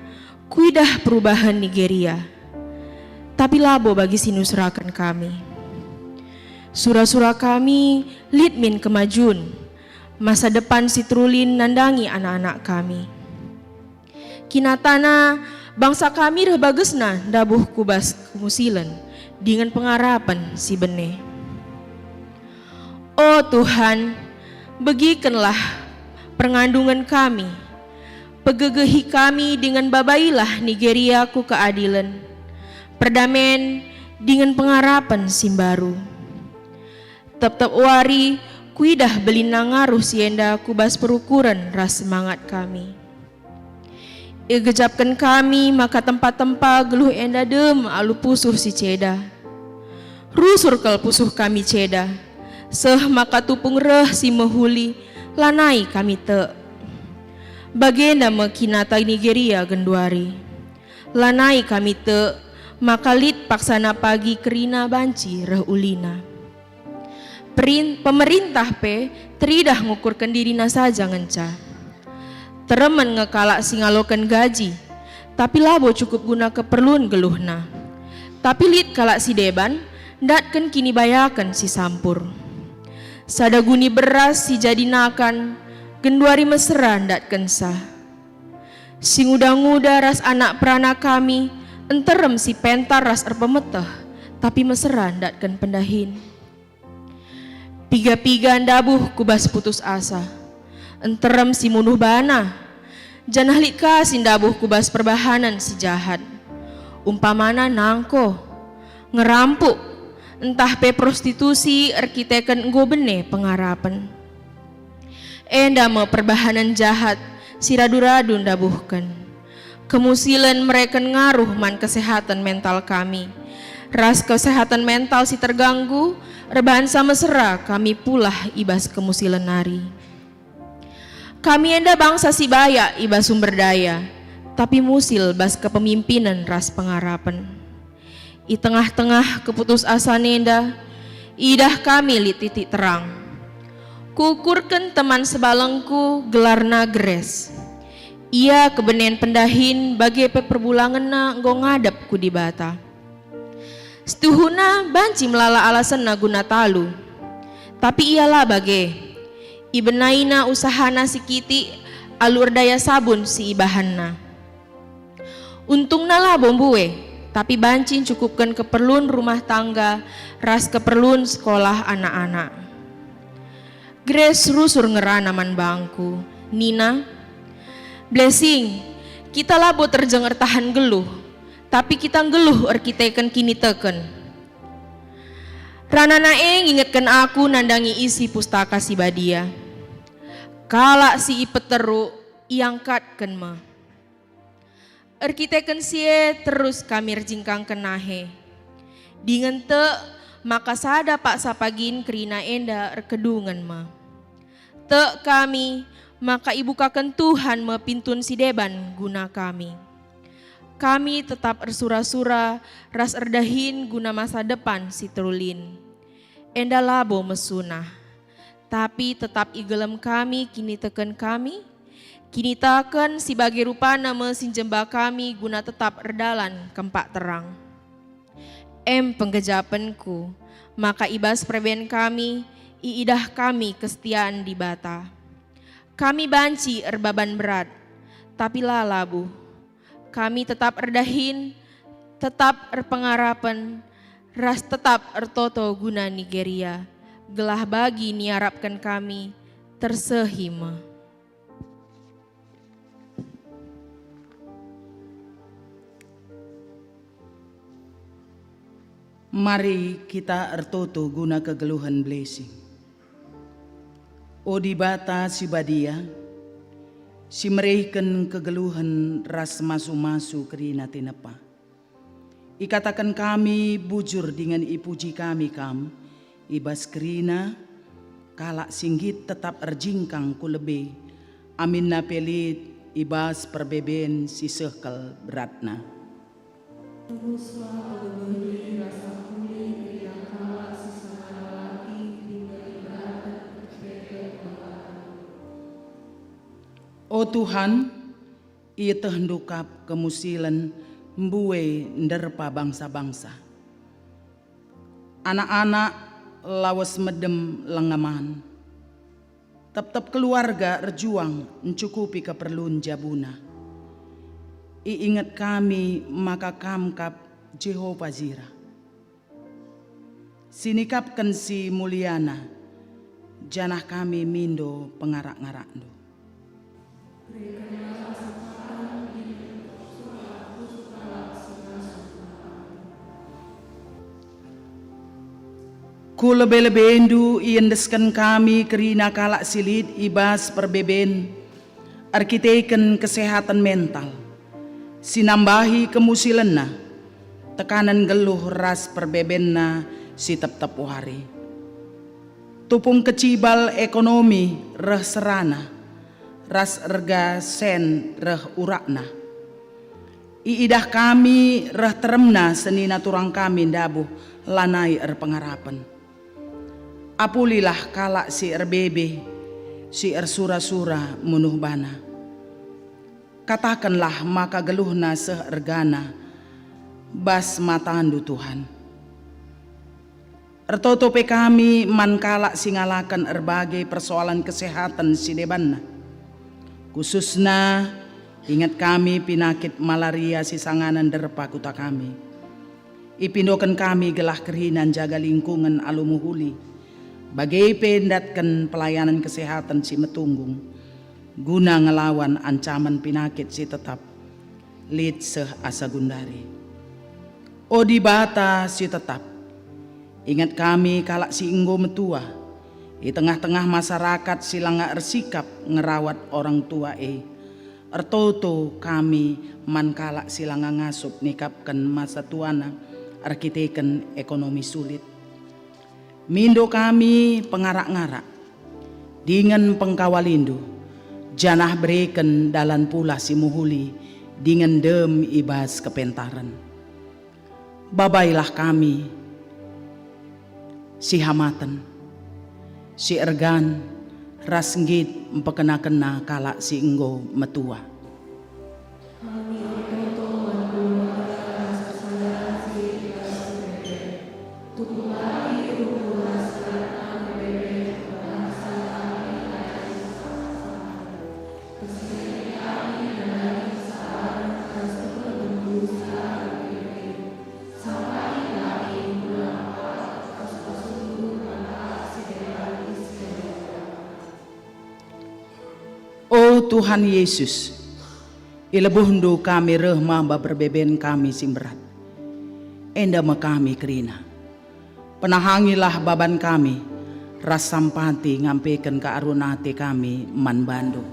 kuidah perubahen Nigeria, tapi labo bagi si nusuraken kami. Sura-sura kami lit min kemajun, masa depan si terulin nandangi anak-anak kami. Kinatana, bangsa kami reh bagesna ndabuh ku bas kemusilen dingen pengarapen si bene. O Tuhan, begikenlah pengandungen kami, pegegehi kami dingen babailah Nigeria ku keadilen, perdamen, dingen pengarapen si mbaru. Tep-tep wari kuidah belinna ngaruh si enda ku bas perukuren ras semangat kami. Igejapken kami maka tempa-tempa geluh enda dem alu pusuh si ceda. Rusur kal pusuh kami ceda, seh maka tupung reh si mehuli, lanai kami tek. Bagenda me kinata Nigeria genduari. Lanai kami tek maka lit paksana pagi kerina banci reh ulina. Perin-, pemerintah pe teridah ngukurken dirina saja ngenca. Teremen nge kalak si ngaloken gaji, tapi labo cukup guna keperlun geluhna. Tapi lit kalak si deban ndatken kinibayaken si sampur. Sada guni beras si jadi nakan, genduari mesera ndatkensa. Si nguda-nguda ras anak perana kami, nterem si pentar ras erpemeteh, tapi mesera ndatken pendahin. Piga-piga ndabuh ku bas putus asa, nterem si munuh bana, janah lit ka si ndabuh ku bas perbahanen si jahat, umpamana nangko, ngerampuk, ntah pe prostitusi erkiteken enggo bene pengarapen. Enda me perbahanen jahat si radu-radu ndabuhken. Kemusilen mereken ngaruh man kesehatan mental kami. Ras kesehatan mental si terganggu, erbahanca mesera kami pulah i bas kemusilen nari. Kami enda bangsa si bayak i bas sumber daya, tapi musil bas kepemimpinen ras pengarapen. I tengah-tengah keputusasan enda, idah kami lit titik terang. Kuukurken teman sebalengku, gelarna Grace. Ia kebenen pendahin bage pe perbulangenna enggo ngadep ku Dibata. Setuhuna banci melala alasenna guna talu, tapi ia la bage. Ibenaina usahana si kitik alu erdaya sabun si ibahanna. Untungna labo mbue, tapi banci ncukupken keperlun rumah tangga ras keperlun sekolah anak-anak. Grace rusur ngerana man bangku, nina, "Blessing, kita labo terjeng ertahan nggeluh, tapi kita nggeluh erkiteken kiniteken." Ranana e ngingetken aku nandangi isi Pustaka Si Badia. Kalak si ipeteruk iangkatken me. Erkiteken si e terus kami erjingkangken nahe. Dingen tek maka sada paksa pagin kerina enda erkedungen me. Tek kami maka ibukaken Tuhan me pintun si deban guna kami. Kami tetap ersura-sura ras erdahin guna masa depan si terulin. Enda labo mesunah, tapi tetap igelem kami kiniteken kami, kiniteken si bage rupana me si njemba kami guna tetap erdalan kempak terang. Em penggejapenku, maka i bas perben kami iidah kami kesetian Dibata. Kami banci erbaban berat, tapi la labuh. Kami tetap erdahin, tetap erpengarapen, ras tetap ertoto guna Nigeria, gelah bagi niarapken kami tersehi me. Mari kita ertoto guna kegeluhen Blessing. O Dibata si Badia, si mereken kegeluhen ras masu-masu kerina tinepa. Ikataken kami bujur dingen ipuji kami Kam, i bas kerina kalak si nggit tetap erjingkang ku lebe, aminna pe lit i bas perbeben si seh kal beratna. Tebuslah o bebehi rasa pulih kerina kalak si sangana lalaki dingen iberatan erkiteken kembaranNdu. O Tuhan, ietehndu kap kemusilen mbue nderpa bangsa-bangsa. Anak-anak lawes medem lenga man. Tep-tep keluarga erjuang ncukupi keperlun jabuna. Iinget kami maka Kam kap Jehovah Jireh. Sinikapken si muliaNa, janah kami mindo pengarak-ngarakNdu. Ku lebe-lebendu iendesken kami kerina kalak si lit i bas perbeben erkiteken kesehatan mental, si nambahi kemusilenna, tekanen nggeluh ras perbebenna si tep-tep wari. Tupung kecibal ekonomi reh serana, ras erga sen reh urakna. Iidah kami reh teremna senina turang kami ndabuh lanai erpengarapen. Apulilah kalak si erbebe, si ersura-sura munuh bana. Katakenlah maka geluhna seh ergana bas matandu, Tuhan. Ertoto pe kami man kalak si ngalaken erbage persoalan kesehaten si debanna. Khususna, inget kami pinakit malaria si sangana nderpa kuta kami. Ipindoken kami gelah kerina njaga lingkungen alu mehuli, bage pe ndatken pelayanan kesehaten si metunggung, guna ngelawan ancaman pinakit si tetap lit seh asa gundari. O Dibata si tetap, inget kami kalak si enggo metua, i tengah-tengah masarakat si langa ersikap ngerawat orang tua e. Ertoto kami man kalak si langa ngasup nikapken masa tuana erkiteken ekonomi sulit. Mindo kami pengarak-ngarak dingen pengkawalindu, janah bereken dalan pulah si mehuli dingen dem i bas kepentaren. Babailah kami si hamaten, si ergan, ras nggit mpekena-kena kalak si enggo metua. Kami ertoto man keluarga ras persadan si lit i bas si bebe. Tubuh ate, rukur ras gerakna bebe, bangsa kami ate. Persideken kami nandangi persadan ras keperluenndu si la erkira-kira. Sampati kami guna mpat pasu-pasundu man kalak si deban i si. O Tuhan Yesus, ilebuhndu kami reh maba perbeben kami si mberat. Enda me kami kerina. Penahangilah baban kami, ras sampati ngampeken kearun ate kami man bandu.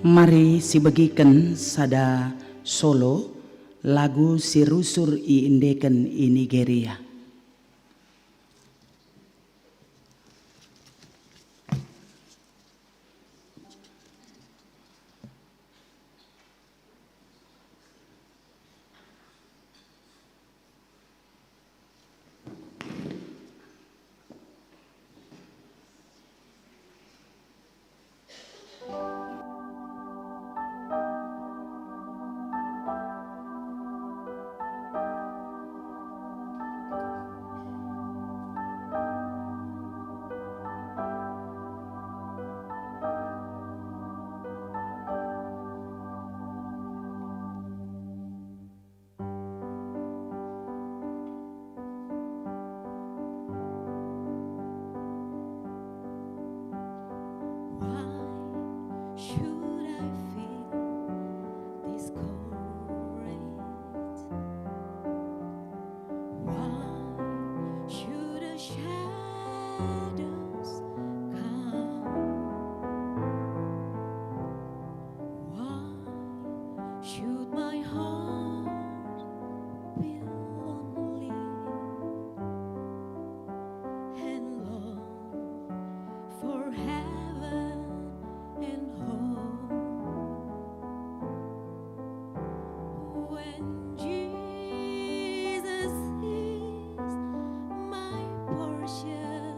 Mari sibegiken sada solo lagu si rusur iendeken i Nigeria. Why should I feel discouraged? Why should the shadows come? Why should my heart be lonely and long for heaven and home? When Jesus is my portion,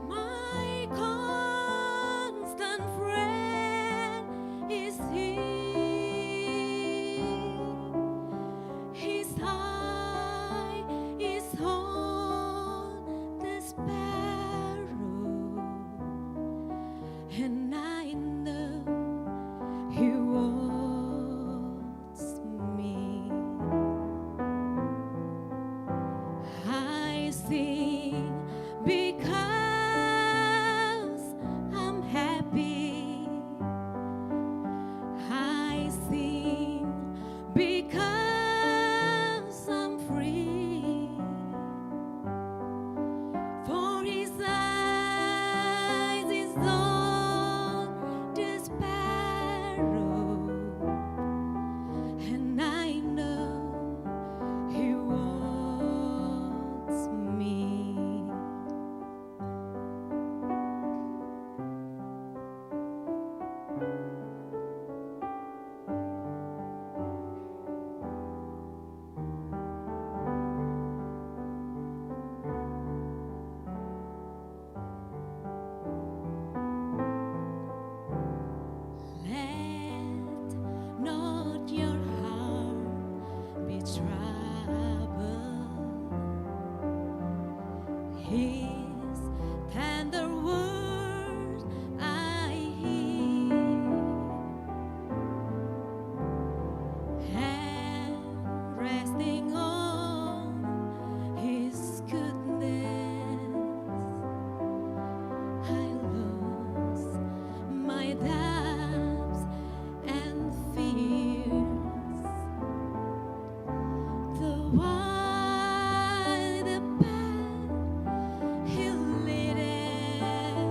my constant friend is He. His eye is on the sparrow, and I know He wants me. I sing because His tender words I hear, and resting on His goodness, I lose my doubts and fears. The wide path He leadeth,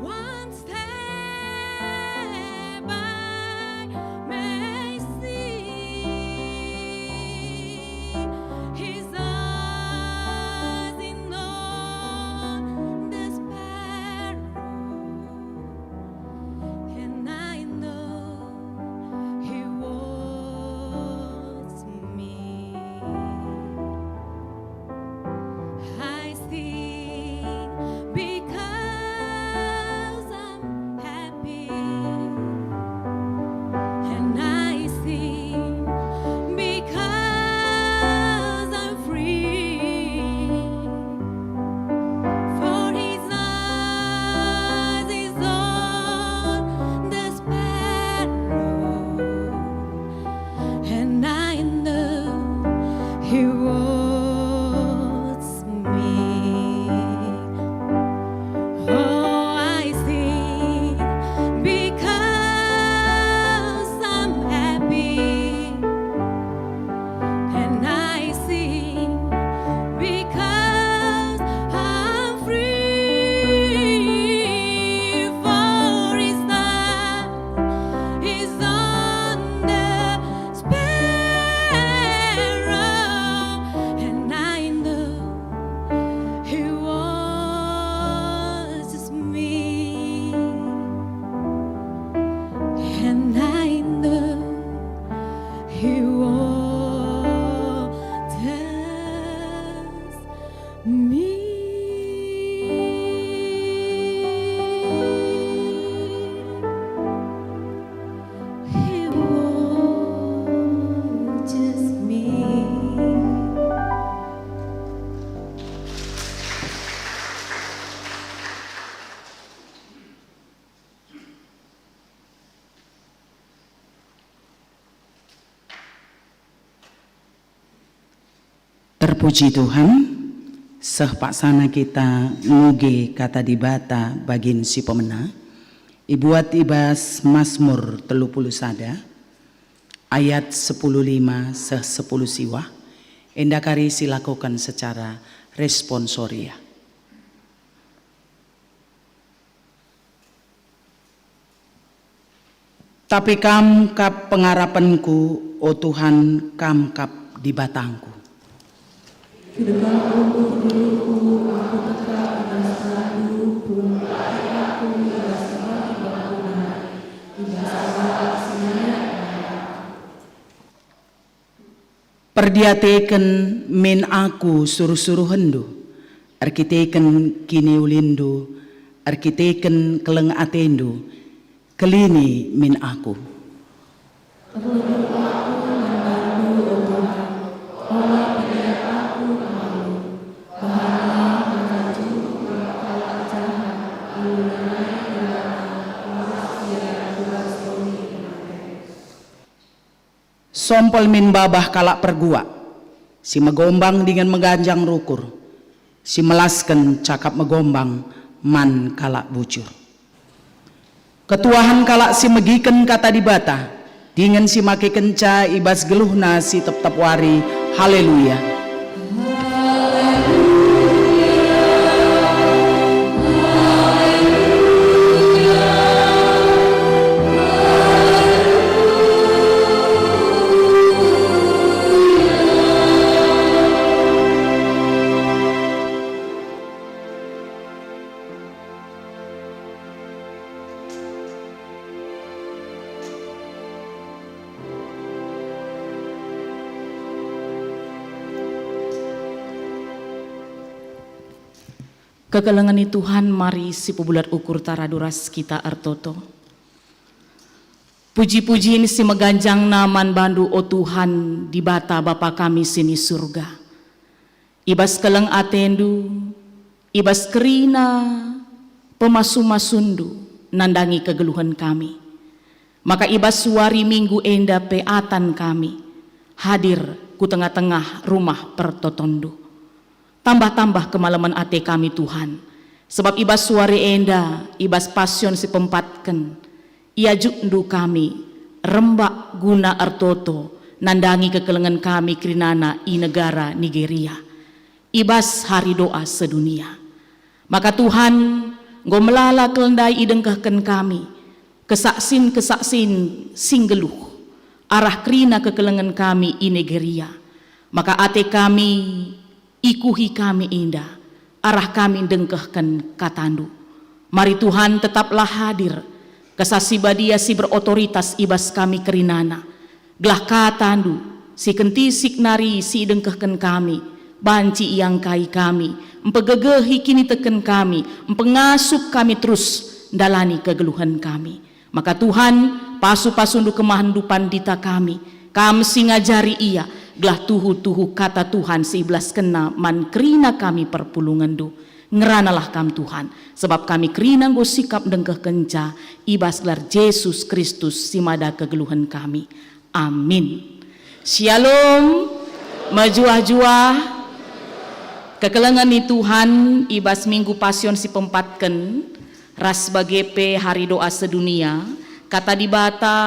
one step I may see. His eyes in on the sparrow, and I know He wants me. I sing because I'm happy, and I sing because I'm free. For His eyes is on the sparrow, and I know He wants me. Oh, I sing because I'm happy, and I sing because I'm free. For His eyes is on the sparrow, and I know He watches me, and I know He watches me. He watches me. Terpuji Tuhan, seh paksana kita nguge Kata Dibata bagin si pemena, ibuat i bas Masmur telu puluh sada, ayat sepuluh lima seh sepuluh siwah, enda kari silakoken secara responsoria. Tapi Kam kap pengarapenku, o Tuhan, Kam kap Dibatangku. Kidekahku, pegeluhku, aku tetap i bas tanganNdu, pulung aku i bas kebakti bangku nari, i bas kalak si ngayak-ngayak. Perdiateken min aku suruh-suruhenNdu, erkiteken kiniulinNdu, erkiteken keleng ateNdu, kelini min aku. Terlebih aku man bandu, o Tuhan, ola pediat aku malu. Bahanlah maka juhur kalak jahat, alu lanai gelarna, ola ia ku bas doni mate. Sompel min babah kalak perguak, si megombang dingen meganjang rukur, si melasken cakap megombang man kalak bujur. Ketuahen kalak si megiken Kata Dibata, dingen si makekenca i bas geluhna si tep-tep wari. Haleluya! Kekelengen ni Tuhan, mari sipebulat ukurta radu ras kita ertoto. Puji-pujin si meganjangna man bandu, o Tuhan, Dibata Bapa kami si ni Surga. I bas keleng atendu, i bas kerina pemasu-masunndu nandangi kegeluhen kami. Maka i bas wari Minggu enda pe atan kami hadir ku tengah-tengah rumah pertotonndu. Tambah-tambah kemalemen ate kami, Tuhan, sebab i bas wari enda, i bas Pasion si pempatken, iajukndu kami rembak guna ertoto nandangi kekelengen kami kerinana i negara Nigeria, i bas Hari Doa Sedunia. Maka Tuhan, enggo melala kal ndai idengkehken kami kesaksin-kesaksin si nggeluh arah kerina kekelengen kami i Nigeria. Maka ate kami ikuhi kami enda, arah kami ndengkehken katandu. Mari Tuhan tetaplah hadir, Kesah Si Badia si berotoritas i bas kami kerinana, gelah katandu si kentisik nari si idengkehken kami, banci iangkai kami, mpegegehi kiniteken kami, mpengasup kami terus ndalani kegeluhen kami. Maka Tuhan, pasu-pasundu kemahenndu pandita kami, kam si ngajari ia, gelah tuhu-tuhu kata Tuhan si ibelaskenna man kerina kami perpulungenndu. Ngeranalah kam Tuhan, sebab kami kerina enggo sikap ndengkehkenca i bas gelar Jesus Kristus si mada kegeluhen kami. Amin. Shalom, mejuah-juah. Kekelengen ni Tuhan i bas Minggu Pasion si pempatken, ras bage pe Hari Doa Sedunia, Kata Dibata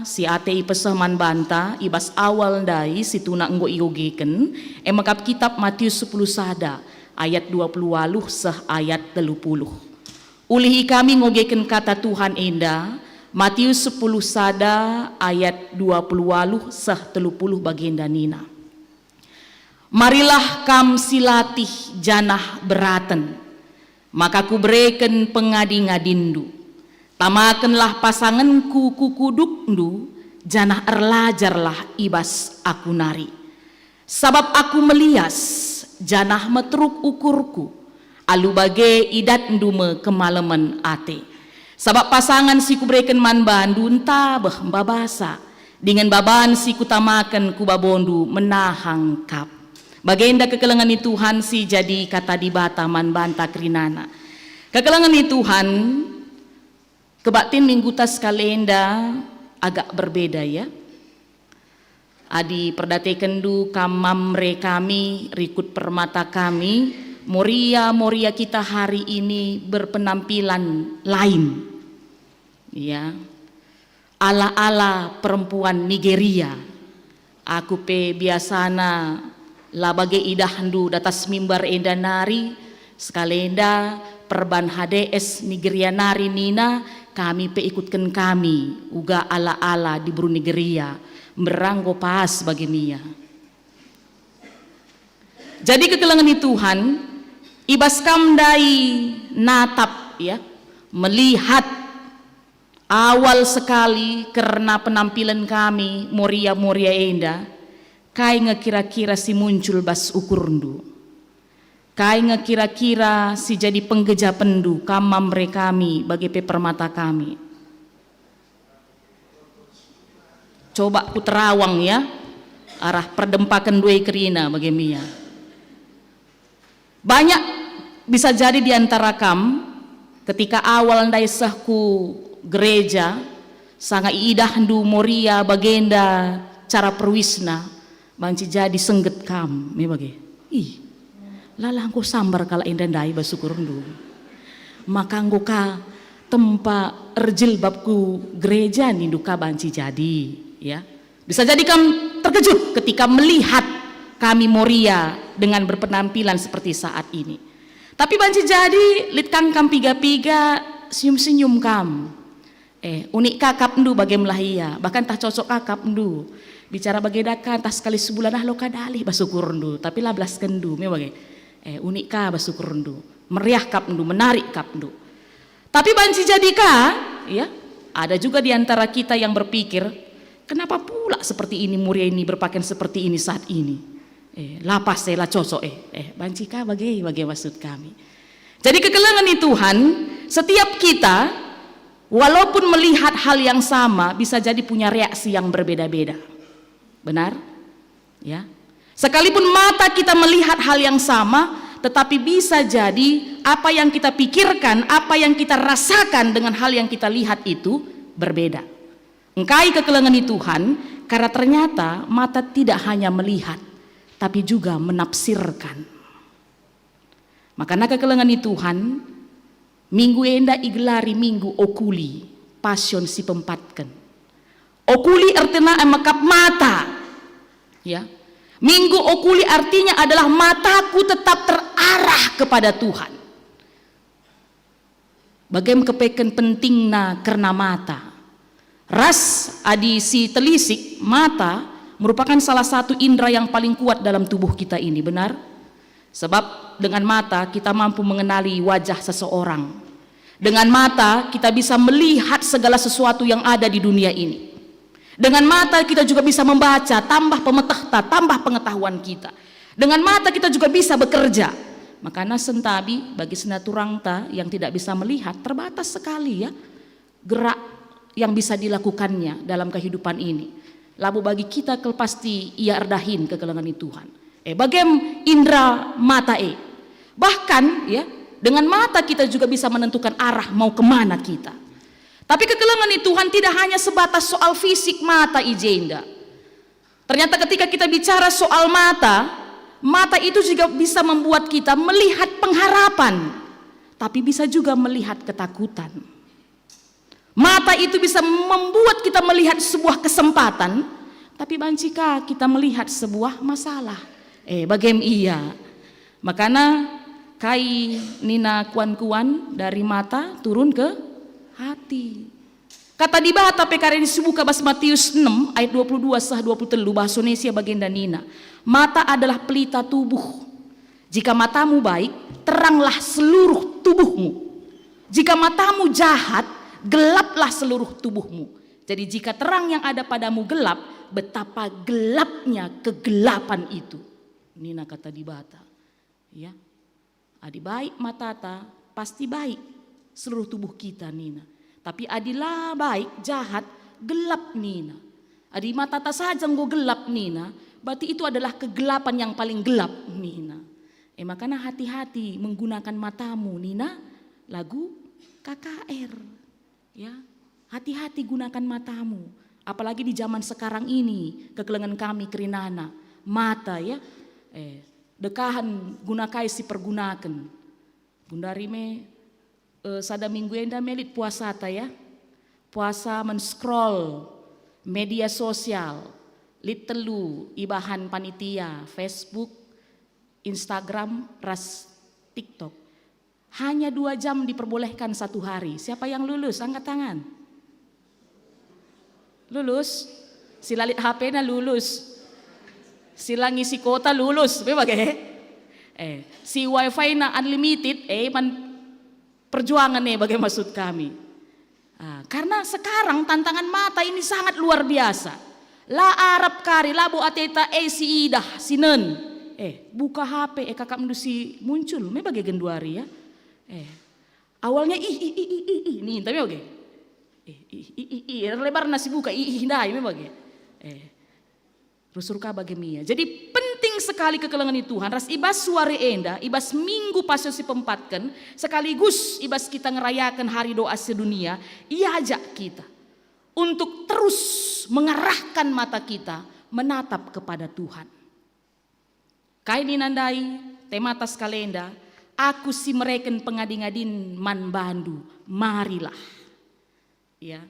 si ate ipeseh man banta i bas awal ndai si tuna enggo iogeken, e mekap kitap Matius sepuluh sada ayat dua puluh waluh seh ayat telu puluh. Ulihi kami ngogeken kata Tuhan enda, Matius sepuluh sada ayat dua puluh waluh seh telu puluh bagenda nina, "Marilah kam si latih janah beraten, maka kubereken pengadi-ngadinndu. Tamakenlah pasangenKu ku kudukndu, janah erlajarlah i bas Aku nari. Sabap Aku melias, janah meteruk ukurKu, alu bage idatndu me kemalemen ate. Sabap pasangan si Kubereken man bandu ntabeh mbabasa, dingen baban si Kutamaken ku babondu menahang kap." Bagenda kekelengen ni Tuhan si jadi kata Dibata man banta kerinana. Kekelengen ni Tuhan, kebaktin Mingguta sekali enda agak berbeda, ya. Adi perdatekenndu kam mamre kami, rikut permata kami, Moria-Moria kita hari ini berpenampilan lain. Ya. Ala-ala perempuan Nigeria. Aku pe biasana la bage idahndu datas mimbar enda nari, sekalenda perban H D S Nigeria nari nina, kami pe ikutken kami, uga ala-ala diberu Nigeria, mberang enggo pas bage nia. Jadi kekelengen ni Tuhan, i bas kam ndai natap, ya, melihat awal sekali kerna penampilen kami Moria-Moria enda, kai nge kira-kira si muncul bas ukurndu? Kai nge kira-kira si jadi penggejapenndu kam mamre kami bage pe permata kami? Coba kuterawang, ya, arah perdempaken due kerina bage nia. Banyak bisa jadi di antara kam, ketika awal ndai seh ku gereja, sanga iidahndu Moria bagenda cara peruisna, banci jadi sengget kam, me bage. Ih, lalah enggo sambar kalak enda ndai bas ukurndu. Maka enggo ka tempa erjilbab ku gereja nindu ka banci jadi, ya. Bisa jadi kam terkejut ketika melihat kami Moria dengan berpenampilan seperti saat ini. Tapi banci jadi lit kang kam piga-piga, senyum-senyum kam. Eh, unik ka kapndu bage melah ia, bahkan tah cocok ka kapndu. Bicara bagenda ka ntah sekali sebulan ah lo ka dalih bas ukurndu, tapi la belaskenndu, me bage. Eh, unik ka bas ukurndu, meriah kapndu, menarik kapndu. Tapi banci jadi ka, ya, ada juga di antara kita yang berpikir, "Kenapa pula seperti ini Moria ini berpakaian seperti ini saat ini? Eh, la pas eh, la cocok eh." Eh, banci ka bage, bage maksud kami. Jadi kekelengen ni Tuhan, setiap kita, walaupun melihat hal yang sama, bisa jadi punya reaksi yang berbeda-beda. Benar? Ya. Sekalipun mata kita melihat hal yang sama, tetapi bisa jadi apa yang kita pikirkan, apa yang kita rasakan dengan hal yang kita lihat itu berbeda. Engkai kekelengen Tuhan, karena ternyata mata tidak hanya melihat, tapi juga menafsirkan. Makana kekelengen Tuhan, minggu enda igelari minggu Okuli, Pasion si Pempatken. Okuli ertina e mekap mata. Ya. Minggu Okuli artinya adalah mataku tetap terarah kepada Tuhan. Bagem kepeken pentingna kerna mata. Ras adi si telisik, mata merupakan salah satu indera yang paling kuat dalam tubuh kita ini, benar? Sebab dengan mata kita mampu mengenali wajah seseorang. Dengan mata kita bisa melihat segala sesuatu yang ada di dunia ini. Dengan mata kita juga bisa membaca, tambah pemetehta, tambah pengetahuan kita. Dengan mata kita juga bisa bekerja. Makana sentabi bagi senina turangta yang tidak bisa melihat, terbatas sekali, ya, gerak yang bisa dilakukannya dalam kehidupan ini. Labo bagi kita kal pasti ia erdahin kekelengen Tuhan. Eh, bagem indera mata e. Bahkan, ya, dengan mata kita juga bisa menentukan arah mau kemana kita. Tapi kekelengen Tuhan tidak hanya sebatas soal fisik mata i jenda. Ternyata ketika kita bicara soal mata, mata itu juga bisa membuat kita melihat pengharapan, tapi bisa juga melihat ketakutan. Mata itu bisa membuat kita melihat sebuah kesempatan, tapi banci ka kita melihat sebuah masalah. Eh, bagem ia. Makana kai nina kuan-kuan dari mata turun ke hati. Kata Dibata pe kari ini sibuka bas Matius enem ayat dua puluh dua seh dua puluh telu, bahasa Indonesia bagenda nina, "Mata adalah pelita tubuh. Jika matamu baik, teranglah seluruh tubuhmu. Jika matamu jahat, gelaplah seluruh tubuhmu." Jadi jika terang yang ada padamu gelap, betapa gelapnya kegelapan itu. Nina kata Dibata. Ya. Adi baik matata, pasti baik seluruh tubuh kita, nina. Tapi adi la baik, jahat, gelap, nina. Adi matata saja enggo gelap, nina, berarti itu adalah kegelapan yang paling gelap, nina. E makana hati-hati menggunakan matamu, nina lagu K K R. Ya, hati-hati gunakan matamu. Apalagi di zaman sekarang ini, kekelengen kami kerinana. Mata, ya. Eh, dekahen guna kai si pergunaken. Gundari me, eh, sada minggu enda me lit puasata, ya. Puasa men-scroll media sosial. Lit telu ibahan panitia, Facebook, Instagram, ras TikTok. Hanya dua jam diperbolehkan satu hari. Siapa yang lulus? Angkat tangan. Lulus? Si la lit H P-na lulus. Si la ngisi kuota lulus. Memang bage? Eh, si wifi-na unlimited, eh, man perjuangan, eh, bage maksud kami. Ah, karena sekarang tantangan mata ini sangat luar biasa. La arap kari, labo ateta, eh, si idah, si nen. Eh, buka H P, eh, kakapndu si muncul, me bage genduari, ya. Eh, awalnya ih, ih, ih, ih, ih, ih, ninta me bage. Eh, ih, ih, ih, ih, erlebarna si buka, ih, ih, ndai me bage. Eh, rusur ka bage mia. Jadi penting sekali kekelengen Tuhan ras ibas suari enda, ibas Minggu Pasion si Pempatken, sekaligus ibas kita ngerayaken Hari Doa Sedunia, iajak kita untuk terus mengarahkan mata kita menatap kepada Tuhan. Kai nina ndai, temata sekalenda, "Aku si mereken pengadi-ngadin man bandu, marilah." Ya.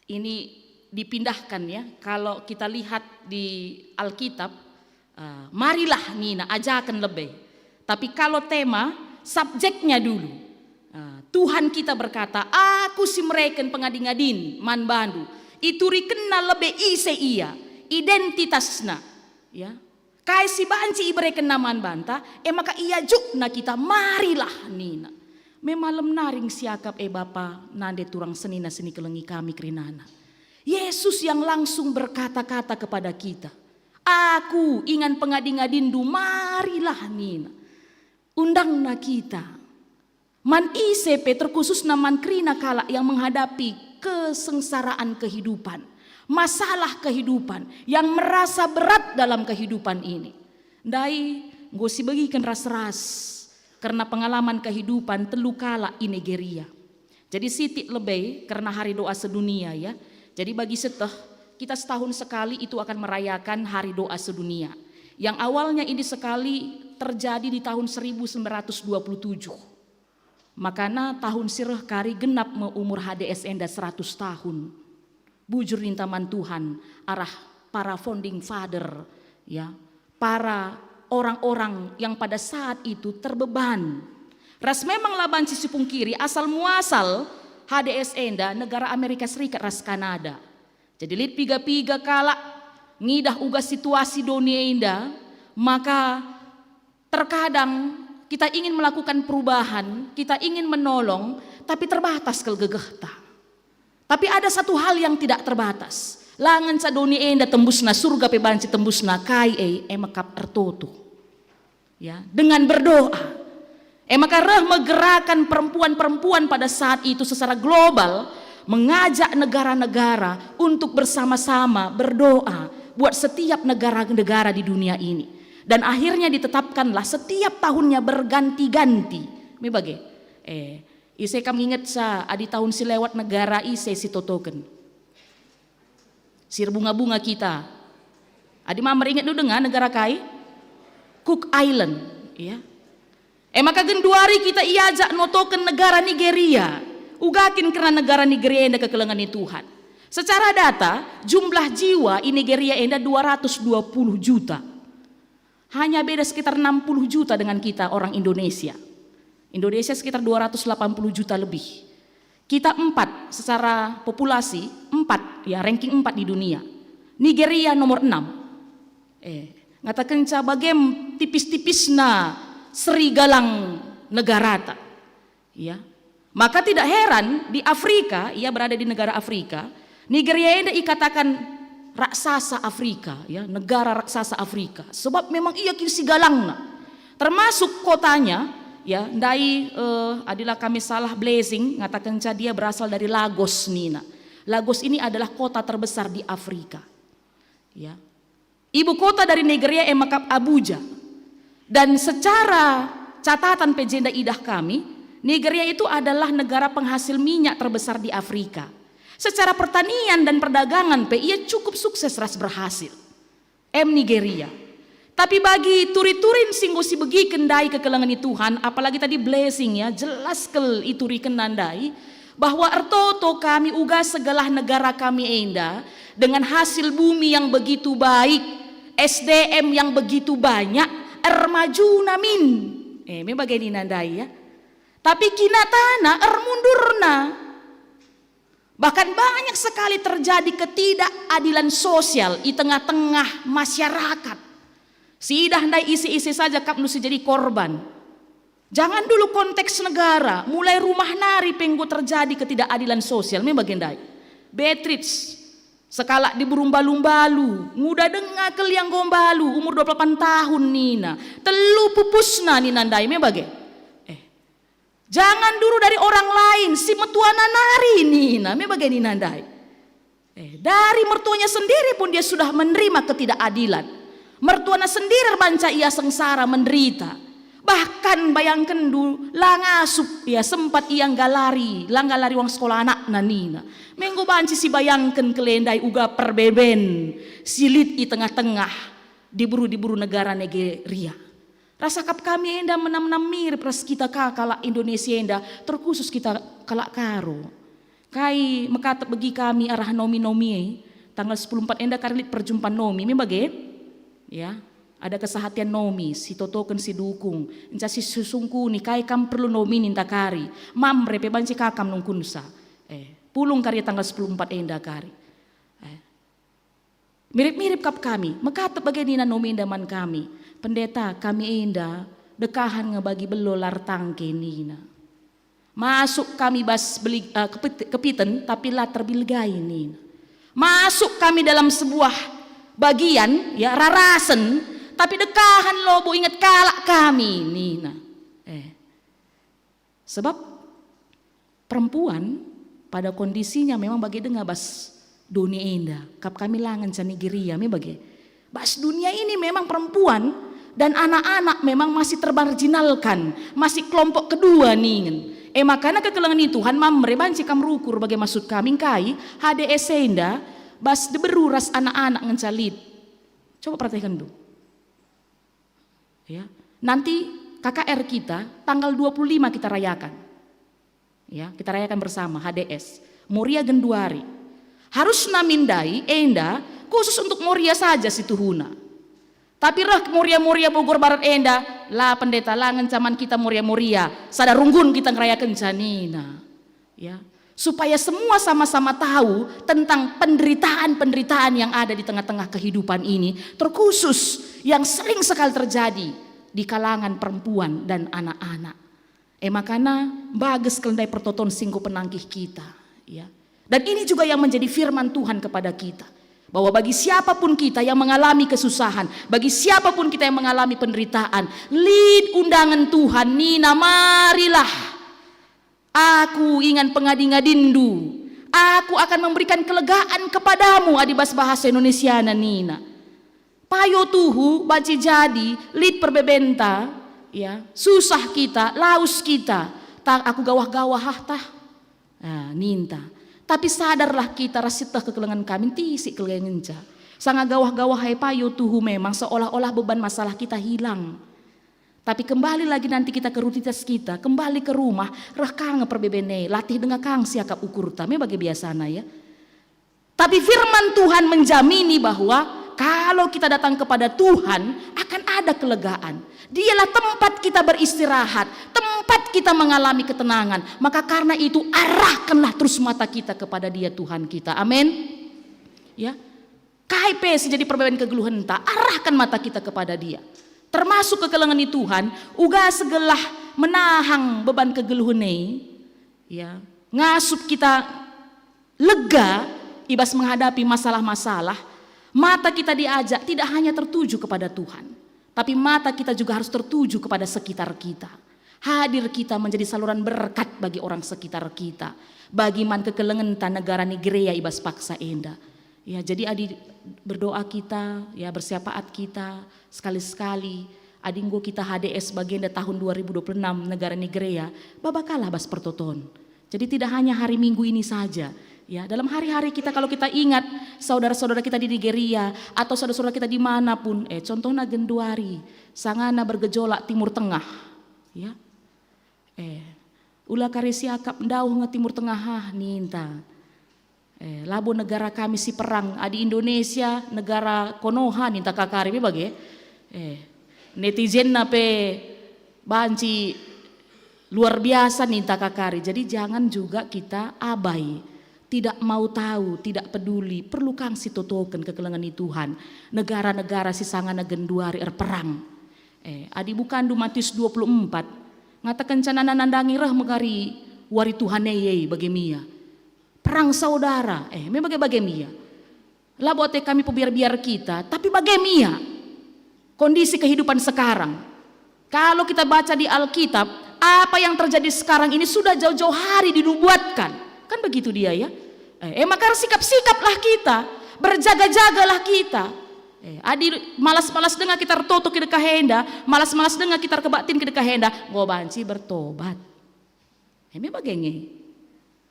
Ini dipindahkan, ya, kalau kita lihat di Alkitab, eh, "Marilah," nina, "ajaken lebe." Tapi kalau tema, subjeknya dulu. Eh, Tuhan kita berkata, "Aku si mereken pengadi-ngadin man bandu." Iturikenna lebe ise ia, identitasna. Ya. Kai si banci iberekenna man banta, e maka iajukna kita, "Marilah," nina. Me malem nari siakap e bapa nande turang senina si nikelengi kami kerinana. Yesus yang langsung berkata-kata kepada kita, "Aku ingan pengadi-ngadindu, marilah," nina. Undangna kita. Man ise pe, terkhususna man kerina kalak yang menghadapi kesengsaraan kehidupan. Masalah kehidupan yang merasa berat dalam kehidupan ini. Ndai enggo sibegiken ras-ras kerna pengalaman kehidupan telu kalak i Nigeria. Jadi sitik lebe kerna Hari Doa Sedunia, ya. Jadi bagi seteh, kita setahun sekali itu akan merayakan Hari Doa Sedunia. Yang awalnya ini sekali terjadi di tahun seribu sembilan ratus dua puluh tujuh. Makana tahun si reh kari genap me umur H D S enda seratus tahun. Bujur ninta man Tuhan arah para founding father, ya, para orang-orang yang pada saat itu terbeban. Ras memang la banci sipungkiri asal muasal H D S enda negara Amerika Serikat ras Kanada. Jadi lit piga-piga kalak ngidah uga situasi doni enda, maka terkadang kita ingin melakukan perubahan, kita ingin menolong, tapi terbatas kal gegehta. Tapi ada satu hal yang tidak terbatas. La ngenca doni enda tembusna, surga pe banci tembusna, kai e, e mekap ertoto. Ya, dengan berdoa. E maka reh me gerakan perempuan-perempuan pada saat itu secara global mengajak negara-negara untuk bersama-sama berdoa buat setiap negara-negara di dunia ini. Dan akhirnya ditetapkanlah setiap tahunnya berganti-ganti. Me bage? Eh, ise kam ngingetsa adi tahun si lewat negara ise sitotoken? Si erbunga-bunga kita. Adi ma meringetndu denga negara kai? Cook Island, ya. E maka genduari kita iajak notoken negara Nigeria. Uga kin kerna negara Nigeria enda kekelengen ni Tuhan. Secara data, jumlah jiwa i Nigeria enda dua ratus dua puluh juta. Hanya beda sekitar enam puluh juta dengan kita orang Indonesia. Indonesia sekitar dua ratus delapan puluh juta lebih. Kita empat secara populasi, empat, ya, ranking empat di dunia. Nigeria nomor enam. Eh, ngatakenca bagem tipis-tipisna serigalang negarata. Ya. Maka tidak heran di Afrika, ia berada di negara Afrika, Nigeria enda ikatakan raksasa Afrika, ya, negara raksasa Afrika. Sebab memang ia kin sigalangna. Termasuk kotanya, ya, ndai, eh, adilah kami salah, Blessing ngatakenca dia berasal dari Lagos nina. Lagos ini adalah kota terbesar di Afrika. Ya. Ibu kota dari Nigeria e mekap Abuja. Dan secara catatan pe jenda idah kami, Nigeria itu adalah negara penghasil minyak terbesar di Afrika. Secara pertanian dan perdagangan pe ia cukup sukses ras berhasil. Em Nigeria. Tapi bagi turi-turin si enggo sibegiken ndai kekelengen ni Tuhan, apalagi tadi Blessing, ya, jelas kal iturikenna ndai, bahwa ertoto kami uga segelah negara kami enda dengan hasil bumi yang begitu baik, S D M yang begitu banyak, ermajuna min. Eh, me bage nina ndai, ya. Tapi kinatana ermundurna. Bahkan banyak sekali terjadi ketidakadilan sosial i tengah-tengah masyarakat. Siidah ndai ise-ise saja kap nu si jadi korban. Jangan dulu konteks negara, mulai rumah nari pe enggo terjadi ketidakadilan sosial, me bage ndai. Beatrice, sekalak diberu mbalu-mbalu, nguda denga kal ia enggo mbalu, umur dua puluh delapan tahun nina. Telu pupusna nina ndai, me bage. Eh, jangan dulu dari orang lain, si metuana nari nina, me bage nina ndai. Eh, dari mertuanya sendiri pun dia sudah menerima ketidakadilan. Mertuana sendiri erbanca ia sengsara, menderita. Bahkan bayangkenndu, la ngasup ia sempat ia nggalari, la nggalari uang sekolah anakna nina. Me enggo banci sibayangken kal ndai uga perbeben si lit i tengah-tengah diberu-diberu negara Nigeria. Rasa kap kami enda menam-menam mirip ras kita ka kalak Indonesia enda, terkhusus kita kalak Karo. Kai mekatep begi kami arah nomi-nomi e, tanggal sepuluh empat enda kari lit perjumpan nomi, me bage? Ya, ada kesehatian nomi, si totoken, si dukung, enca si susungkuni kai kam perlu nomi ninta kari, mamre pe banci ka kam nungkunsa. Eh, pulung kari tanggal sepuluh empat enda kari. Eh. Mirip-mirip kap kami, mekatep bage nina nominda man kami, "Pendeta, kami enda dekahen nge bagi belo lar tangke," nina. "Masuk kami bas beli, eh, kepit-, kepiten, tapi la terbilgai," nina. "Masuk kami dalam sebuah bagian, ya, rarasen, tapi dekahen lobo inget kalak kami," nina. Eh. Sebab perempuan pada kondisinya memang bage denga bas doni enda, kap kami la ngenca Nigeria, me bage. Bas dunia ini memang perempuan dan anak-anak memang masih termarginalkan, masih kelompok kedua ningen. E makana kekelengen ni Tuhan mamre banci kam rukur bage maksud kami ngkai H D S enda bas diberu ras anak-anak ngenca lit. Coba perhatikan dulu. Ya. Nanti K K R kita tanggal dua puluh lima kita rayakan. Ya, kita rayakan bersama H D S. Moria genduari. Harus namin ndai enda khusus untuk Moria saja situhuna. Tapi reh Moria-Moria Bogor Barat enda, la pendeta, la ngenca man kita Moria-Moria, sada runggun kita ngerayakenca nina. Ya, supaya semua sama-sama tahu tentang penderitaan-penderitaan yang ada di tengah-tengah kehidupan ini, terkhusus yang sering sekali terjadi di kalangan perempuan dan anak-anak. E makana bages kal ndai pertoton si enggo penangkih kita, ya. Dan ini juga yang menjadi firman Tuhan kepada kita, bahwa bagi siapapun kita yang mengalami kesusahan, bagi siapapun kita yang mengalami penderitaan, lit undangan Tuhan nina, "Marilah, Aku ingan pengadi-ngadindu. Aku akan memberikan kelegaan kepadamu," adi bas bahasa Indonesiana nina. Payo tuhu banci jadi lit perbebenta, ya, susah kita, laus kita, ta aku gawah-gawah ah tah. Nah, ninta. Tapi sadarlah kita ras sieteh kekelengen kami, ntisik kelengenca. Sanga gawah-gawah e payo tuhu memang seolah-olah beban masalah kita hilang. Tapi kembali lagi nanti kita ke rutinitas kita, kembali ke rumah, reh ka nge perbeben e, latih denga ka nge siakap ukurta, me bage biasana, ya. Tapi firman Tuhan menjamini bahwa kalau kita datang kepada Tuhan, akan ada kelegaan. Dialah tempat kita beristirahat, tempat kita mengalami ketenangan. Maka karena itu, arahkanlah terus mata kita kepada Dia, Tuhan kita. Amin. Ya. Kai pe si jadi perbeben kegeluhenta, arahkan mata kita kepada Dia. Termasuk kekelengen ni Tuhan, uga segelah menahang beban kegeluhen e, ya, ngasup kita lega i bas menghadapi masalah-masalah, mata kita diajak tidak hanya tertuju kepada Tuhan, tapi mata kita juga harus tertuju kepada sekitar kita. Hadir kita menjadi saluran berkat bagi orang sekitar kita, bagi man kekelengenta negara Nigeria i bas paksa enda. Ya, jadi adi berdoa kita, ya, bersyafaat kita, sekali-sekali, adi enggo kita H D S bagenda tahun dua ribu dua puluh enam negara Nigeria, babakalah bas pertoton. Jadi tidak hanya hari Minggu ini saja, ya, dalam hari-hari kita, kalau kita ingat saudara-saudara kita di Nigeria atau saudara-saudara kita di mana pun, eh, contohna genduari, sangana bergejolak Timur Tengah, ya. Eh, ula kari siakap ndauh nge Timur Tengah ah, ninta. Eh, labo negara kami si perang, adi Indonesia negara konoha, ninta kakari me bage. Eh, netizenna pe banci luar biasa, ninta kakari. Jadi jangan juga kita abai, tidak mau tahu, tidak peduli, perlu kang si totoken kekelengen ni Tuhan. Negara-negara si sangana genduari erperang. Eh, adi bukanndu Matius dua puluh empat, ngatakenca nana nandangi reh me kari wari Tuhan e, e, bage mia. Perang saudara, eh, me bage-bage mia. Labo ate kami pebiar-biar kita, tapi bage mia kondisi kehidupan sekarang. Kalau kita baca di Alkitab, apa yang terjadi sekarang ini sudah jauh-jauh hari dinubuatkan. Kan begitu dia, ya? Eh, eh, maka sikap-sikaplah kita, berjaga-jagalah kita. Eh, adi malas-malas denga kita ertoto kidekah enda, malas-malas denga kita erkebaktin kidekah enda, enggo banci bertobat. Eh, me bage nge.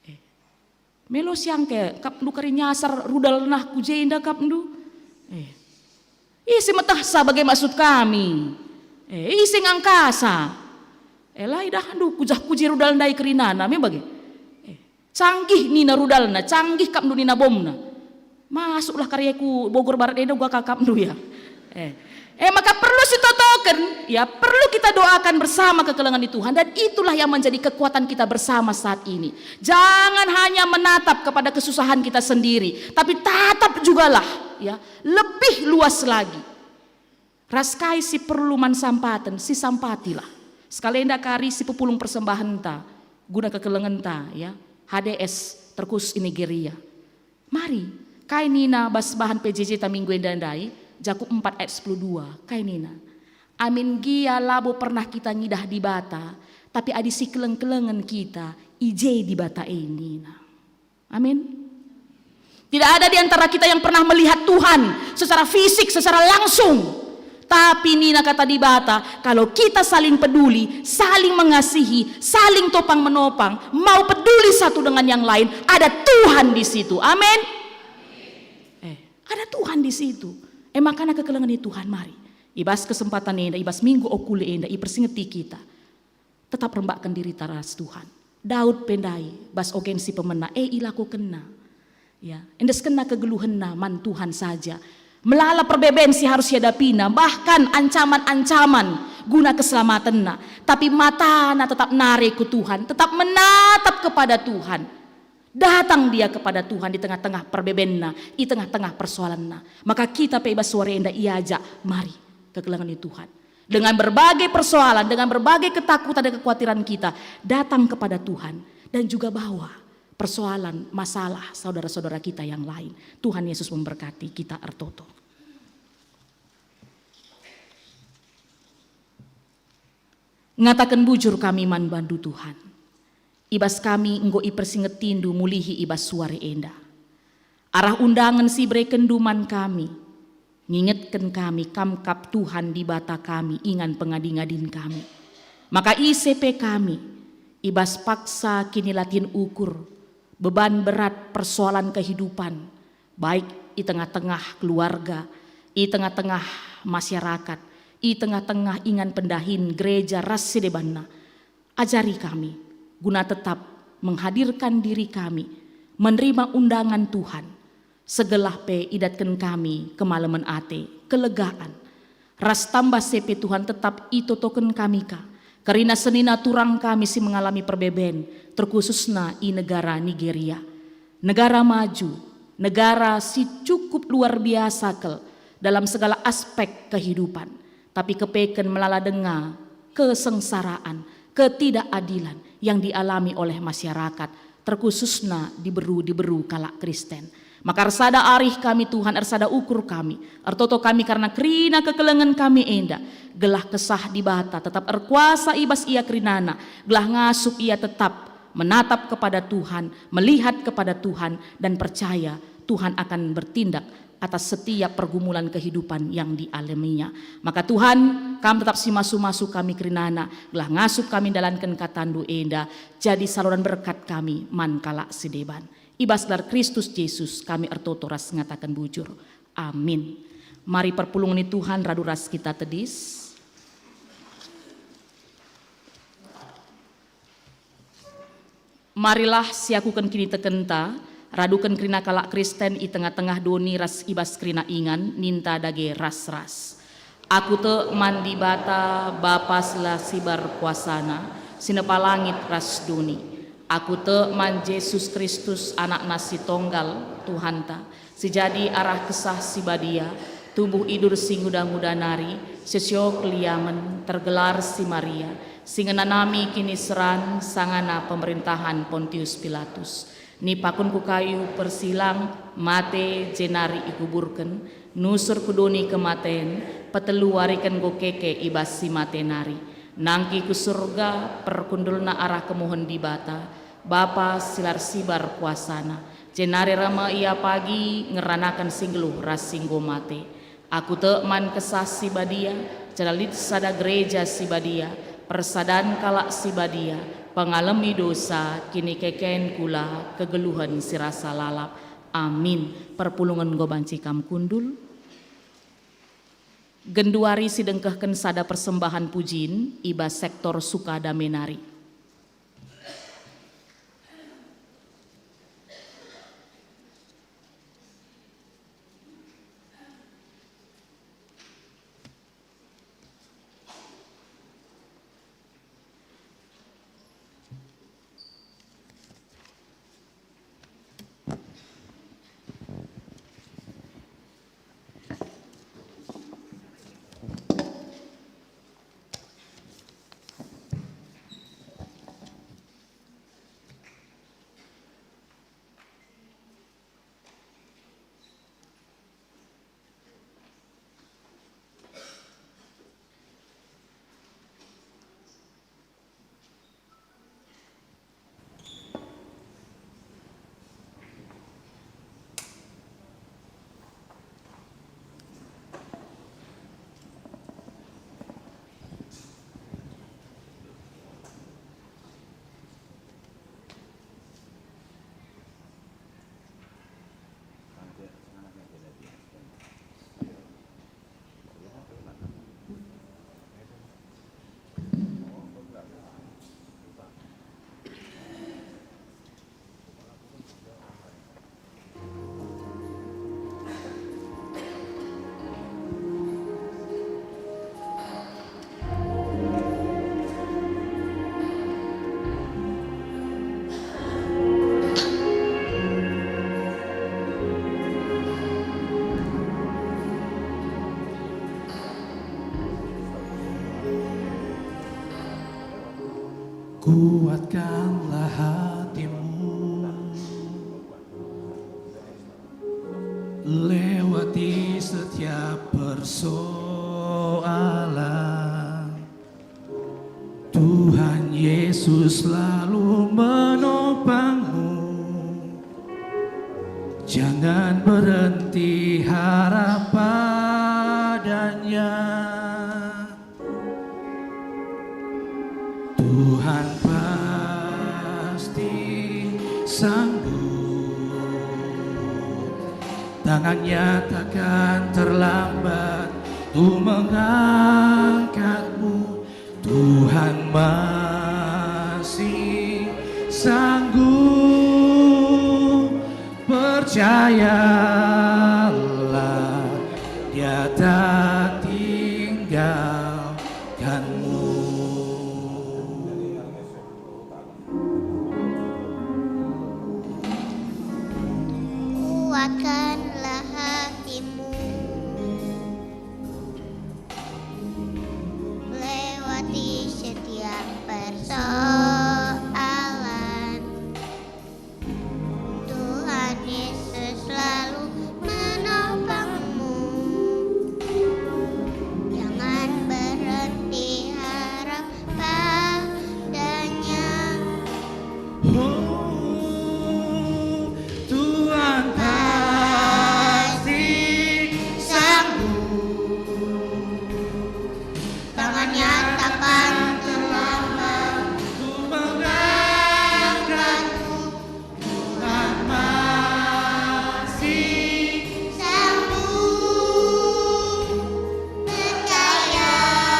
Eh, melo siangke, kapndu kari nyasar rudal nah ku jenda kapndu. Eh, ise metehsa bage maksud kami? Eh, ise ngangkasa? Eh, la idahndu kujah-kuji rudal ndai kerinana, me bage. Eh, canggih nina rudalna, canggih kapndu nina bomna. Masuklah kari ku Bogor Barat enda uga kakapndu, ya. Eh. Eh, maka perlu sitotoken, ya, perlu kita doakan bersama kekelengen di Tuhan, dan itulah yang menjadi kekuatan kita bersama saat ini. Jangan hanya menatap kepada kesusahan kita sendiri, tapi tatap jugalah, ya, lebih luas lagi. Ras kai si perlu man sampaten, sisampatilah. Sekalenda kari si pepulung persembahenta guna kekelengenta, ya, H D S terkhusus i Nigeria. Mari, kai nina bas bahan P J J ta minggu enda ndai, Jakup empat ayat sepuluh dua, kai nina, "Amin gia labo pernah kita ngidah Dibata, tapi adi sikeleng-kelengen kita, i je Dibata e," nina. Amin. Tidak ada di antara kita yang pernah melihat Tuhan secara fisik, secara langsung. Tapi nina kata Dibata, kalau kita saling peduli, saling mengasihi, saling topang menopang, mau peduli satu dengan yang lain, ada Tuhan di situ. Amin. Eh, ada Tuhan di situ. Eh, makana kekelengen Tuhan, mari. I bas kesempatan enda, i bas minggu okule enda, ipersingeti kita. Tetap rembakken dirita ras Tuhan. Daud pe ndai, bas ogen si pemena, e ilakokenna. Ya, endeskenna kegeluhenna man Tuhan saja. Melala perbeben si harus iadapina, bahkan ancaman-ancaman guna keselamatenna. Tapi matana tetap nari ku Tuhan, tetap menatap kepada Tuhan. Datang dia kepada Tuhan di tengah-tengah perbebenna, di tengah-tengah persoalanna. Maka kita pe i bas sore enda iajak, mari, kekelengen Tuhan. Dengan berbagai persoalan, dengan berbagai ketakutan dan kekhawatiran kita, datang kepada Tuhan dan juga bawa persoalan, masalah saudara-saudara kita yang lain. Tuhan Yesus memberkati kita ertoto. Ngataken bujur kami man bandu, Tuhan. I bas kami enggo ipersingetindu mulihi i bas suari enda. Arah undangen si iberekenNdu man kami, ngingetken kami Kam kap Tuhan Dibata kami, ingan pengadi-ngadin kami. Maka ise pe kami, i bas paksa kinilatin ukur, beban berat persoalan kehidupan, baik i tengah-tengah keluarga, i tengah-tengah masyarakat, i tengah-tengah ingan pendahin gereja ras si debanna, ajari kami guna tetap menghadirkan diri kami menerima undangan Tuhan, segelah pe idatken kami kemalemen ate, kelegaan, ras tambah si pe Tuhan tetap itotoken kami ka, kerina senina turang kami si mengalami perbeben, terkhususna i negara Nigeria. Negara maju, negara si cukup luar biasa kal dalam segala aspek kehidupan, tapi kepeken melala denga kesengsaraan, ketidakadilan yang dialami oleh masyarakat, terkhususna diberu-diberu kalak Kristen. Maka ersada arih kami, Tuhan, ersada ukur kami, ertoto kami kerna kerina kekelengen kami enda, gelah Kesah Dibata tetap erkuasa i bas ia kerinana, gelah ngasup ia tetap menatap kepada Tuhan, melihat kepada Tuhan, dan percaya Tuhan akan bertindak atas setiap pergumulan kehidupan yang dialaminya. Maka Tuhan, Kam tetap si masu-masu kami kerinana, gelah ngasup kami ndalanken kataNdu enda, jadi saluran berkat kami man kalak si deban. I bas gelar Kristus Jesus kami ertoto ras ngataken bujur. Amin. Mari perpulungen Tuhan radu ras kita tedis. Marilah siakuken kinitekenta, raduken kerina kalak Kristen i tengah-tengah doni ras i bas kerina ingan, ninta dage ras-ras. Aku tek man Dibata, Bapa si la sibar kuasana, si nepa langit ras doni. Aku tek man Jesus Kristus, AnakNa si Tonggal, Tuhanta, si jadi arah Kesah Si Badia, tubuh idur si nguda-nguda nari, sesio keliamen, tergelar si Maria, si ngenanami kiniseran sangana pemerintahan Pontius Pilatus. Nipakun ku kayu persilang, mate, jenari ikuburken, nusur ku doni kematen, petelu wariken enggo keke i bas si mate nari. Nangkih ku Surga, perkundulna arah kemuhen Dibata, Bapa si la ersibar kuasana, jenari reh me Ia pagi ngeranaken si nggeluh ras si enggo mate. Aku tek man Kesah Si Badia, janah lit sada gereja si badia, persadan kalak si badia, pengalemi dosa, kinikeken kula, kegeluhen si rasa lalap. Amin. Perpulungen enggo banci kam kundul. Genduari si dengkehken sada persembahan pujin i bas sektor Sukadame nari. Kuatkanlah hatimu, lewati setiap persoalan. Tuhan Yesus selalu menopangmu. Jangan berhenti harap pada-Nya. Tuhan pasti sanggup. Tangan-Nya takkan terlambat untuk mengangkatmu. Tuhan masih sanggup. Percayalah, Dia tak tinggalkanmu. Kuatkanlah hatimu, lewati setiap persoalan. Tuhan Yesus selalu menopangmu. Jangan berhenti harap pada-Nya. Oh, Tuhan pasti sanggup. Tangan-Nya takkan terlambat untuk mengangkatku. Tuhan masih sanggup. Percayalah,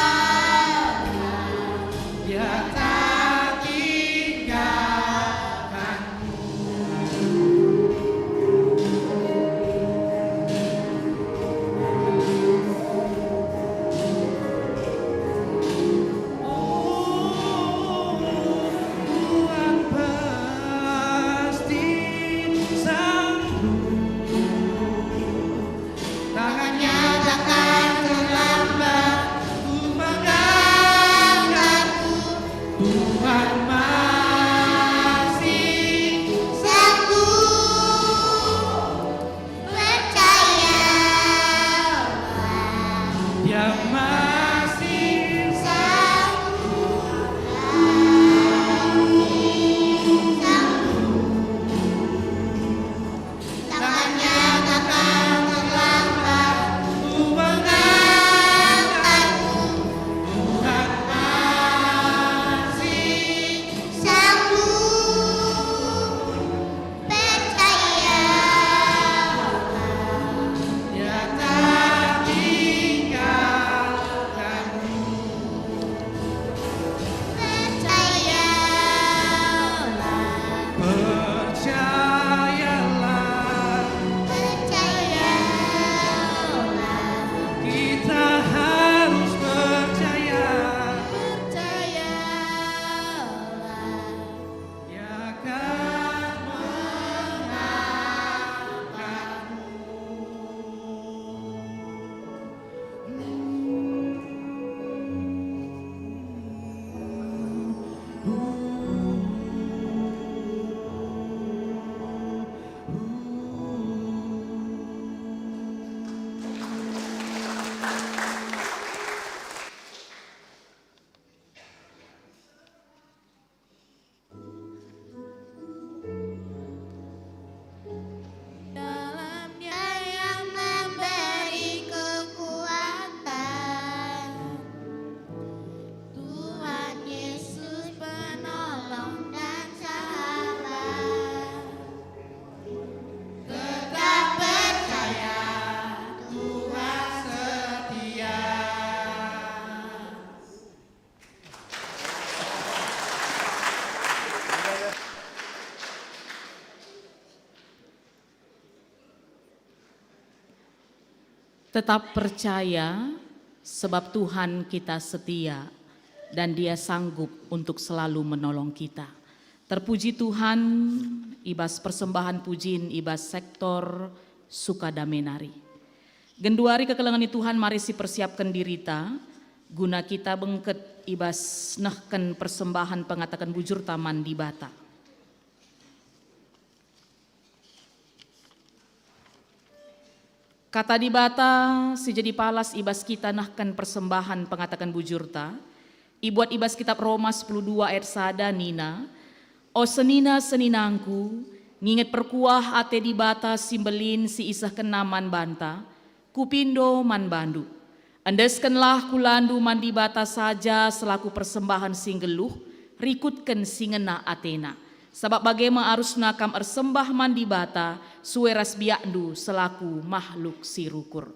Dia tak tinggalkanmu. Tuhan pasti sanggup. Tangan-Nya takkan terlambat untuk mengangkatku. Tuhan masih sanggup. Percayalah, Dia masih sanggup. Tangan-Nya takkan terlambat untuk mengangkatku. Tuhan masih sanggup. Percayalah, Dia tak tinggalkanmu. Percayalah. Percayalah. Percayalah. Kita harus percaya. Percayalah. Dia akan mengangkatmu. Dalam Dia yang memberi kekuatan, Tuhan Yesus penolong dan sahabat. Tetap percaya, Tuhan setia. Tetap percaya, sebab Tuhan kita setia, dan Dia sanggup untuk selalu menolong kita. Terpuji Tuhan, i bas persembahan pujin i bas sektor Sukadame nari. Genduari kekelengen ni Tuhan, mari sipersiapken dirita guna kita bengket i bas nehken persembahen pengataken bujurta man Dibata. Kata Dibata si jadi palas i bas kita nehken persembahen pengataken bujurta, ibuat i bas kitap Roma sepuluh dua ayat sada nina, "O senina-seninangku, nginget perkuah ate Dibata si mbelin si isehkenNa man banta, kupindo man bandu. Endeskenlah kulandu man Dibata saja selaku persembahen si nggeluh, rikutken si ngena ateNa. Sabap bage me arusna kam ersembah man Dibata sue ras biakndu selaku mahluk si rukur."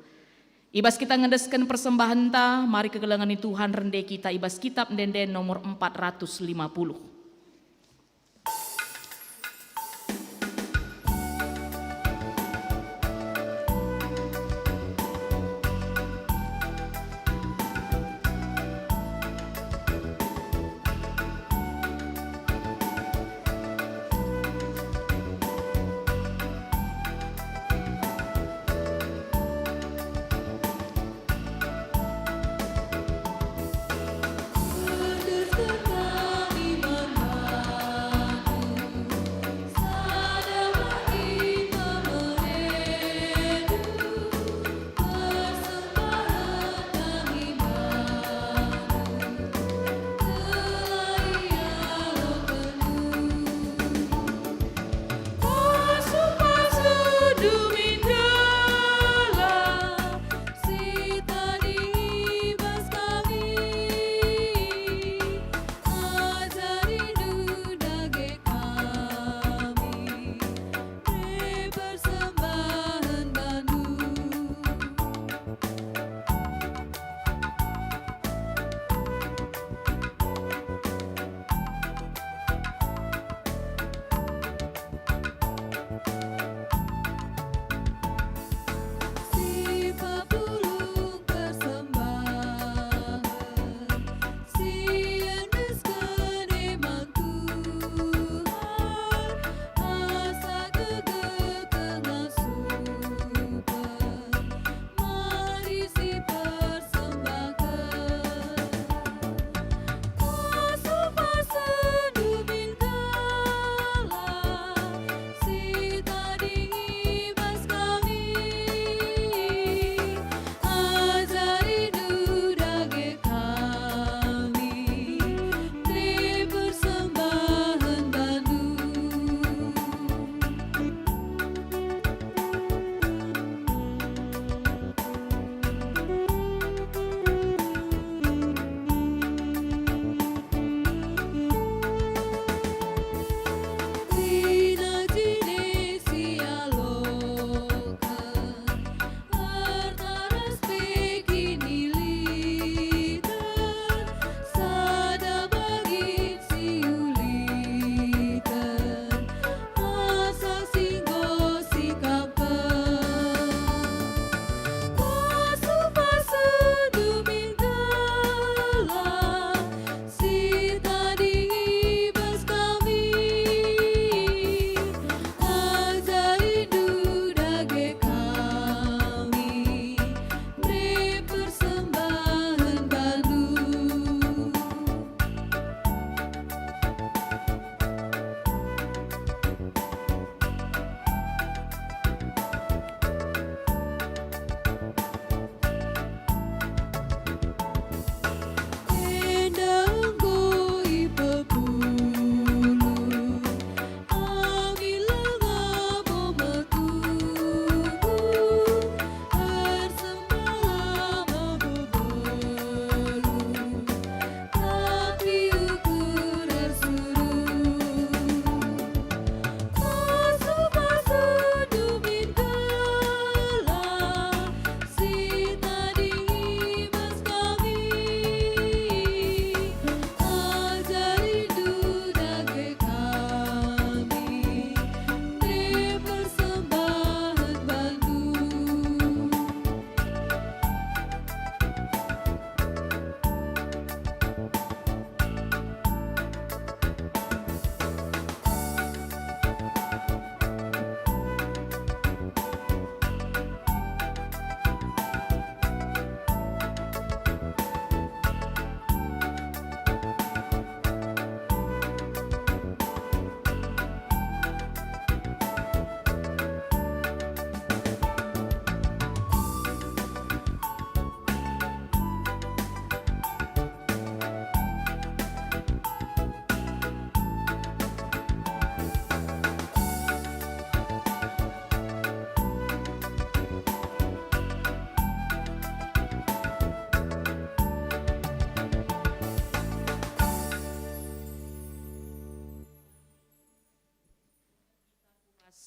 I bas kita ngendesken persembahenta, mari kekelengen ni Tuhan rende kita i bas Kitap Ende-enden nomor empat ratus lima puluh.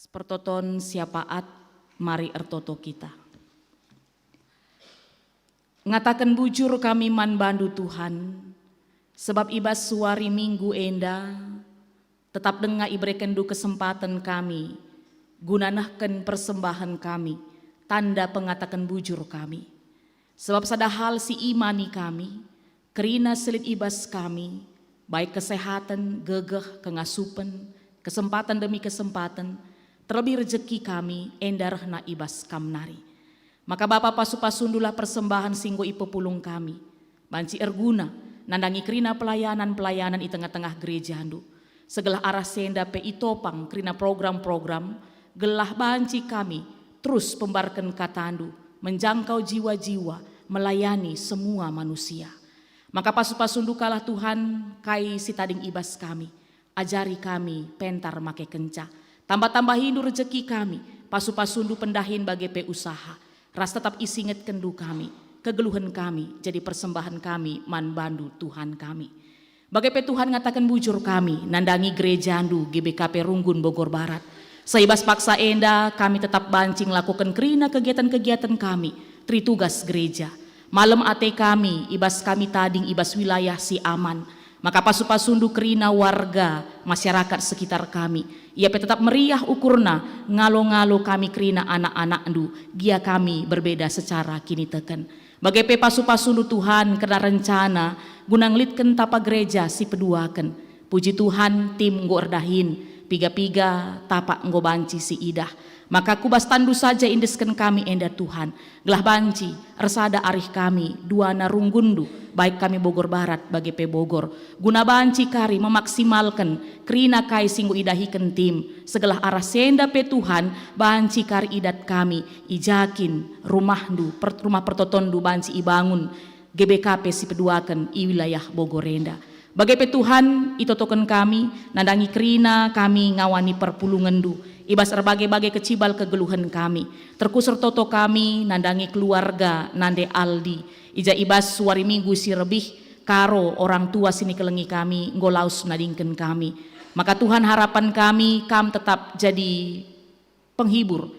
Pertoton siapaat, mari ertoto kita. Ngataken bujur kami man bandu, Tuhan, sebab i bas wari Minggu enda tetap denga iberekenndu kesempaten kami guna nehken persembahen kami, tanda pengataken bujur kami. Sebab sada hal si imani kami, kerina si lit i bas kami, baik kesehaten, gegeh, kengasupen, kesempaten demi kesempaten, terlebih rejeki kami, enda rehna i bas Kam nari. Maka Bapa, pasu-pasundulah persembahen si enggo ipepulung kami, banci erguna nandangi kerina pelayanan-pelayanan i tengah-tengah gerejandu. Segelah arah si enda pe itopang kerina program-program, gelah banci kami terus pembarken katandu, menjangkau jiwa-jiwa, melayani semua manusia. Maka pasu-pasundu kalah, Tuhan, kai si tading i bas kami. Ajari kami pentar makekenca. Tambah-tambahindu rejeki kami, pasu-pasundu pendahin bage pe usaha, ras tetap isingetkenndu kami, kegeluhen kami jadi persembahen kami man bandu, Tuhan kami. Bage pe Tuhan, ngataken bujur kami nandangi gerejandu G B K P Runggun Bogor Barat. Seh i bas paksa enda kami tetap banci ngelakoken kerina kegiatan-kegiatan kami, teritugas gereja. Malem ate kami i bas kami tading i bas wilayah si aman. Maka pasu-pasundu kerina warga, masyarakat sekitar kami, ia pe tetap meriah ukurna ngalo-ngalo kami kerina anak-anakndu, gia kami berbeda secara kiniteken. Bage pe pasu-pasundu, Tuhan, kerna rencana guna ngelitken tapa gereja si peduaken. Puji Tuhan, tim enggo erdahin, piga-piga tapa enggo banci si idah. Maka ku bas tandu saja iendesken kami enda, Tuhan, gelah banci ersada arih kami duana runggunndu, baik kami Bogor Barat bage pe Bogor, guna banci kari memaksimalken kerina kai si enggo idahiken tim, segelah arah si enda pe, Tuhan, banci kari idat kami i ja kin rumahndu, per-, rumah pertotonndu banci ibangun G B K P si peduaken i wilayah Bogor enda. Bage pe, Tuhan, itotoken kami, nandangi kerina kami ngawani perpulungenndu i bas erbage-bage kecibal kegeluhen kami. Terkhusus ertoto kami nandangi keluarga Nande Aldi, i ja i bas wari Minggu si rebih, Karo orang tua si nikelengi kami enggo lawes nadingken kami. Maka Tuhan, harapan kami Kam tetap jadi penghibur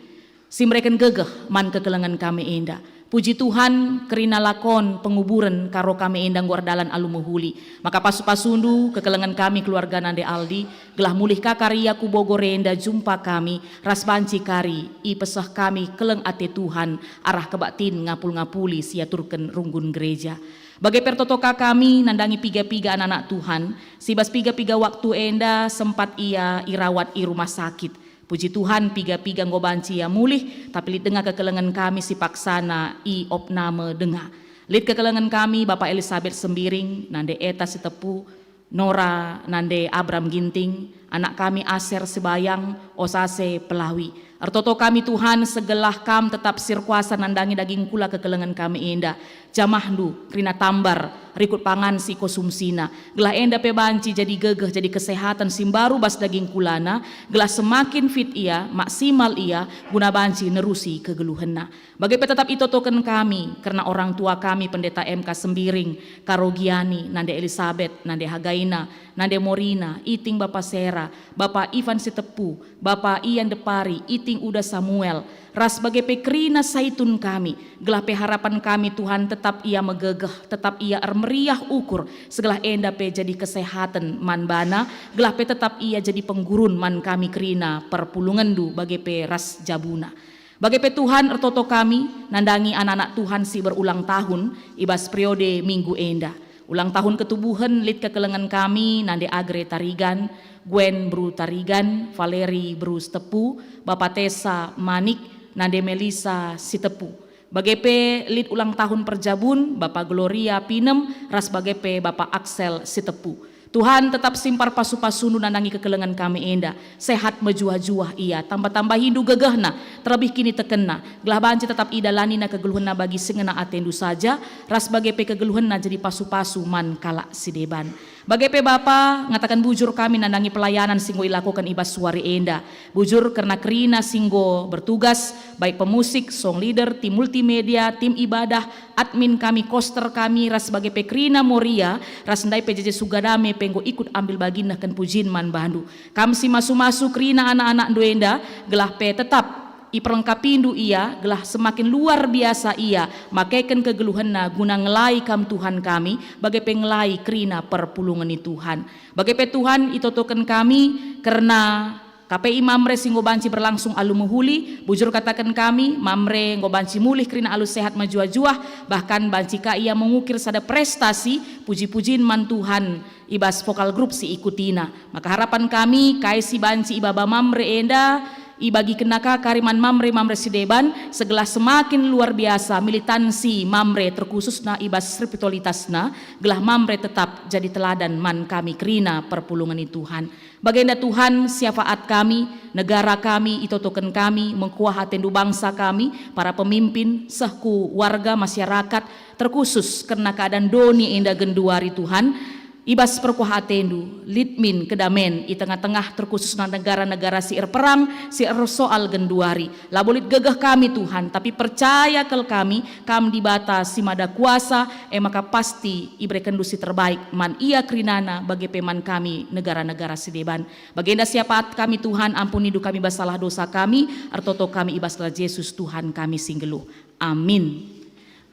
si mereken gegeh man kekelengen kami enda. Puji Tuhan, kerina lakon penguburen Karo kami enda enggo erdalan alu mehuli. Maka pasu-pasundu kekelengen kami keluarga Nande Aldi, gelah mulih ka kari ia ku Bogor enda jumpa kami, ras banci kari ipeseh kami keleng ate Tuhan arah kebaktin ngapul-ngapuli si iaturken runggun gereja. Bage pe ertoto ka kami nandangi piga-piga anak-anak Tuhan, si bas piga-piga waktu enda sempat ia irawat i rumah sakit. Puji Tuhan, piga-piga enggo banci ia mulih, tapi lit denga kekelengen kami si paksana i opname denga. Lit kekelengen kami Bapa Elisabet Sembiring, Nande Eta Sitepu, Nora, Nande Abram Ginting, anak kami Aser Sebayang, Osase Pelawi. Ertoto kami, Tuhan, segelah Kam tetap si erkuasa nandangi daging kula kekelengen kami enda. JamahNdu kerina tambar rikut pangan si ikonsumsina, gelah enda pe banci jadi gegeh, jadi kesehaten si mbaru bas daging kulana, gelah semakin fit ia, maksimal ia, guna banci nerusi kegeluhenna. Bage pe tetap itotoken kami kerna orang tua kami Pendeta M K Sembiring, Karo Giani, Nande Elisabet, Nande Hagaina, Nande Morina, Iting Bapa Sera, Bapa Ivan Sitepu, Bapa Ian Depari, Iting Uda Samuel, ras bage pe kerina Saitun kami, gelah pe harapan kami, Tuhan, tetap ia megegeh, tetap ia ermeriah ukur, segelah enda pe jadi kesehaten man bana, gelah pe tetap ia jadi penggurun man kami kerina perpulungenNdu bage pe ras jabuna. Bage pe, Tuhan, ertoto kami nandangi anak-anak Tuhan si berulang tahun i bas periode minggu enda. Ulang tahun ketubuhen lit kekelengen kami Nande Agre Tarigan, Gwen Bru Tarigan, Valeri Bru Sitepu, Bapa Tesa Manik, Nande Melisa Sitepu. Bage pe lit ulang tahun perjabun Bapa Gloria Pinem ras bage pe Bapa Aksel Sitepu. Tuhan, tetap simpar pasu-pasundu nandangi kekelengen kami enda. Sehat mejuah-juah ia, tambah-tambahindu gegehna, terlebih kinitekenna, gelah banci tetap idalanina kegeluhenna bagi si ngena atendu saja, ras bage pe kegeluhenna jadi pasu-pasu man kalak si deban. Bage pe Bapa, ngataken bujur kami nandangi pelayanan si enggo ilakoken i bas wari enda. Bujur kerna kerina si enggo bertugas, baik pemusik, song leader, tim multimedia, tim ibadah, admin kami, koster kami, ras bage pe kerina Moria, ras ndai pe J J Sugadame pe enggo ikut ambil bagi nehken pujin man bandu. Kam si masu-masu kerina anak-anakndu enda, gelah pe tetap iperlengkapindu ia, gelah semakin luar biasa ia makeken kegeluhenna guna ngelai Kam Tuhan kami, bage pe ngelai kerina perpulungen ni Tuhan. Bage pe Tuhan itotoken kami kerna K P I Mamre si enggo banci berlangsung alu mehuli, bujur kataken kami, Mamre enggo banci mulih kerina alu sehat mejuah-juah, bahkan banci ka ia mengukir sada prestasi puji-pujin man Tuhan i bas vokal grup si ikutina. Maka harapan kami, kai si banci ibaba Mamre enda, ibagikenna ka kari man Mamre-Mamre si deban, segelah semakin luar biasa militansi Mamre terkhususna i bas spiritualitasna, gelah Mamre tetap jadi teladan man kami kerina perpulungen ni Tuhan. Bagenda Tuhan, syafaat kami, negara kami, itotoken kami, mengkuah atendu bangsa kami, para pemimpin, seh ku warga masyarakat, terkhusus kerna keadaan doni enda genduari Tuhan, i bas perkuah atendu, lit min kedamen i tengah-tengah terkhususna negara-negara si erperang, si ersoal genduari. Labo lit gegeh kami Tuhan, tapi percaya kal kami, Kam Dibata si Mada Kuasa, e maka pasti iberekenndu si terbaik man ia kerinana bage pe man kami negara-negara si deban. Bagenda syafaat kami Tuhan, ampunindu kami bas salah dosa kami, ertoto kami i bas gelar Jesus Tuhan kami si nggeluh. Amin.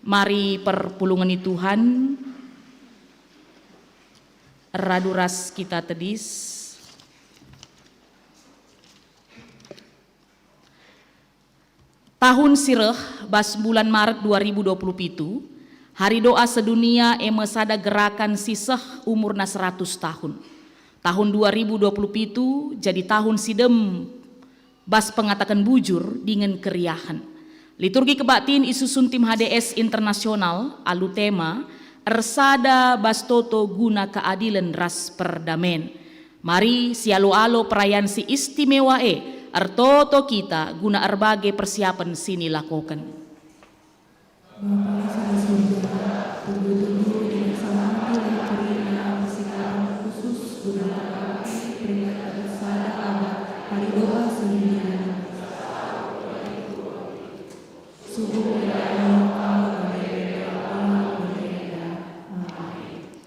Mari perpulungen ni Tuhan, radu ras kita tedis. Tahun si reh, bas bulan Maret dua ribu dua puluh pitu, Hari Doa Sedunia e me sada gerakan si seh umurna seratus tahun. Tahun dua ribu dua puluh pitu jadi tahun si dem bas pengataken bujur dingen keriahen. Liturgi kebaktin isusun tim H D S Internasional alu tema Ersada bas Toto guna Keadilen ras Perdamen. Mari sialo-alo perayan si istimewa e ertoto kita guna erbage persiapen si nilakoken. Bapa si di surga, tunggu-tunggu dengan semangat persiapan khusus guna menggapai peringatan sada abad Hari Doa Sedunia. Sungguh melayani kamu bagi Allah berkata. Amin.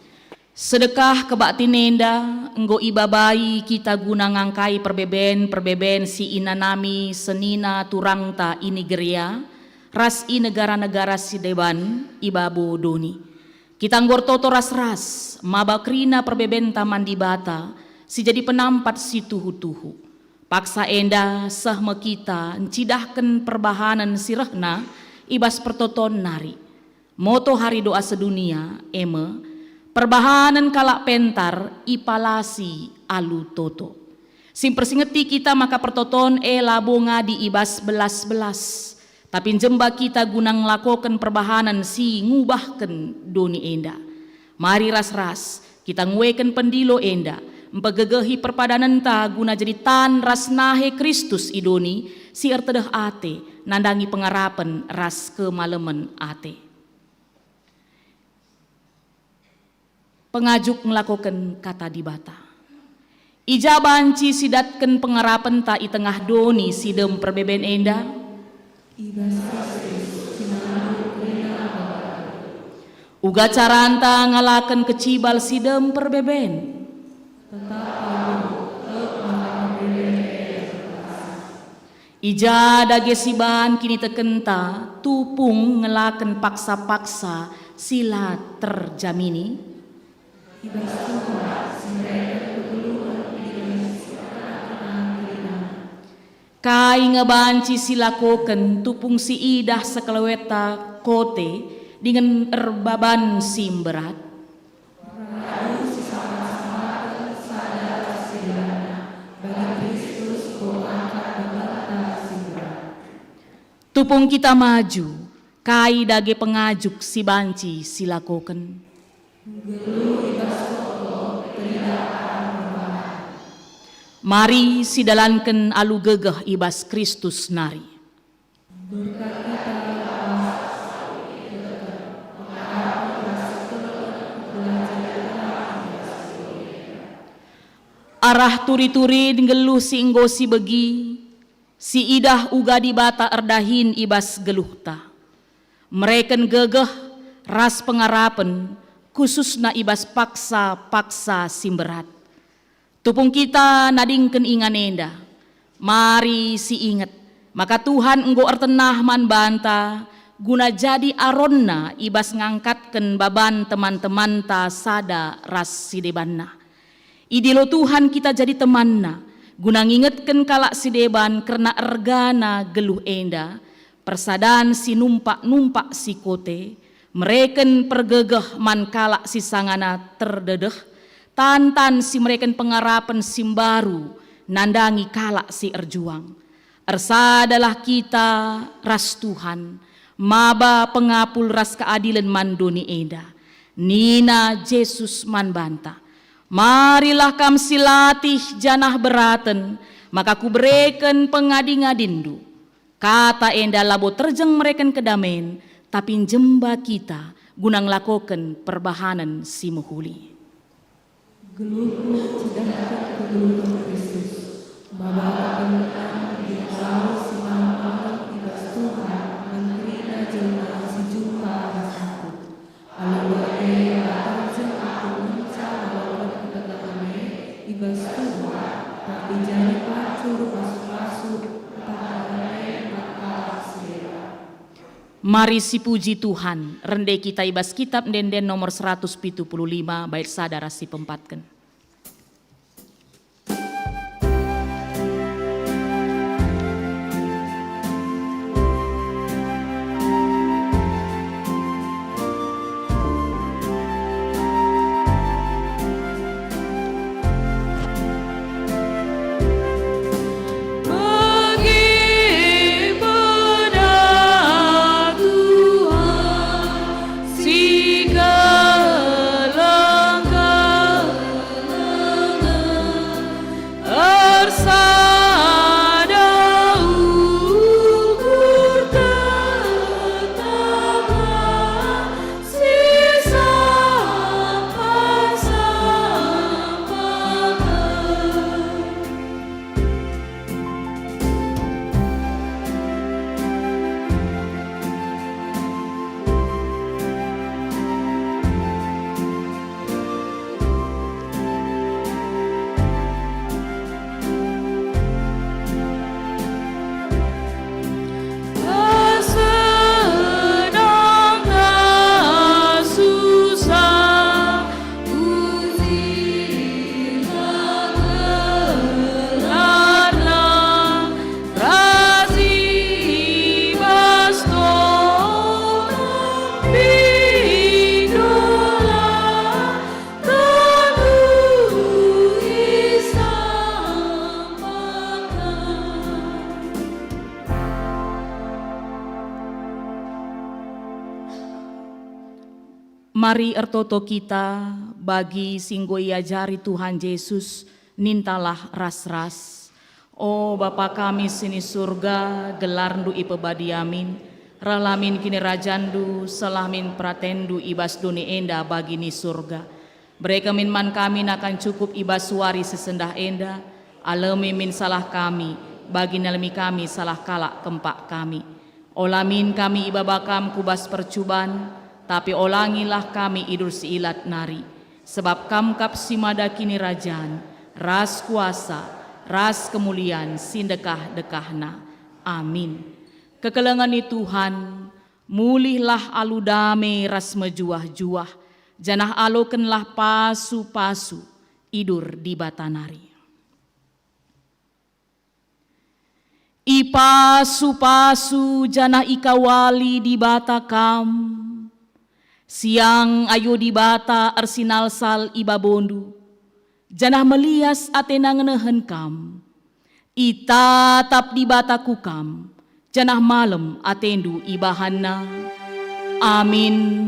Sedekah kebaktin enda enggo ibabai kita guna ngangkai perbeben-perbeben, perbeben si inanami senina turangta i Nigeria ras i negara-negara si deban i babo doni. Kita enggo ertoto ras-ras maba kerina perbebenta man Dibata si jadi penampat si tuhu-tuhu. Paksa enda seh me kita ncidahken perbahanen si rehna i bas pertoton nari. Moto Hari Doa Sedunia e me, "Perbahanen kalak pentar ipalasi alu toto." Si mpersingeti kita maka pertoton e labo ngadi i bas belas-belas, tapi njemba kita guna ngelakoken perbahanen si ngubahken doni enda. Mari ras-ras kita ngueken pendilo enda, mpegegehi perpadanenta guna jadi tan ras nahe Kristus i doni si ertedeh ate nandangi pengarapen ras kemalemen ate. Pengajuk ngelakoken Kata Dibata. I ja banci sidatken pengarapenta i tengah doni si dem perbeben enda? I bas Kristus, si ngandung kerina Bapa. Uga caranta ngalaken kecibal si dem perbeben. Tetap padu, tek maka perbeben enda. I ja dage si ban kinitekenta tupung ngelaken paksa-paksa si la terjamini? I bas Tuhan si mereken kegeluhen dingen si erkena-kena kerina. Kai nge banci silakoken tupung si idah sekelewetta kote dingen erbaban si mberat? Radu sisapat-sapaten sada ras si debanna, bagi Kristus enggo angkat bebanna si mberat. Tupung kita maju, kai dage pengajuk si banci silakoken? Nggeluh i bas toto, teridah arah perbahan. Mari sidalanken alu gegeh i bas Kristus nari. Berkat Kata Bapa, pengarapen ras kekelengen belajar terang i bas Arah turi-turin nggeluh si enggo sibegi, siidah uga Dibata erdahin i bas geluhta. Mereken gegeh ras pengarapen, khususna i bas paksa-paksa si mberat. Tupung kita nadingken ingan enda, mari siinget maka Tuhan enggo ertenah man banta guna jadi aronna i bas ngangkatken baban teman-temanta sada ras si debanna. Idilo Tuhan kita jadi temanNa, guna ngingetken kalak si deban kerna ergana geluh enda, persadan si numpak-numpak si kote, mereken pergegeh man kalak si sangana terdedeh, tantan si mereken pengarapen si mbaru nandangi kalak si erjuang. Ersadalah kita ras Tuhan, maba pengapul ras keadilen man doni enda. Nina Jesus man banta, "Marilah kam silatih janah beraten, maka Kubereken pengadi-ngadinndu." Kata enda labo terjeng mereken kedamen, tapi njemba kita guna ngelakoken perbahanen si mehuli. Geluhku cidahken kegeluhen Kristus, maba kepentang i bas si malem-malem i bas Tuhan man kerina jelma si jumpa ras aku. Alu bage la terjeng aku ngenca ngaloken kegeluhen e i bas Tuhan, tapi jadi pancur pasu-pasu ntah bage man kalak si deban. Mari sipuji Tuhan, rende kita i bas Kitab Ende-enden nomor seratus pitu puluh lima, bait sada ras si peempatken. Ersada ukur tetaplah si sampar-sampaken. Ras i bas topi dola tentu isampakna. Mari ertoto kita bagi si enggo iajari Tuhan Jesus, nintalah ras-ras. O Bapa kami si ni Surga, gelarNdu ipebadiamin, rehlah min kinirajanNdu, sehlah min peratenNdu i bas doni enda bagi ni Surga. Bereken min man kami nakan cukup i bas wari si sendah enda, alemi min salah kami, bagi nalemi kami salah kalak kempak kami. Ola min kami ibaba Kam ku bas percuban, tapi olangilah kami idur si ilat nari, sebab Kam kap si mada kinirajan, ras kuasa, ras kemulian si ndekah-ndekahna. Amin. Kekelengen ni Tuhan, mulihlah alu dame ras mejuah-juah, janah alokenlah pasu-pasu idur Dibata nari. Ipasu-pasu janah ikawali Dibata kam. Siang ayo Dibata ersinalsal i babondu, janah melias ateNa ngenehen kam. Itatap Dibata ku kam, janah malem atendu ibahanNa. Amin.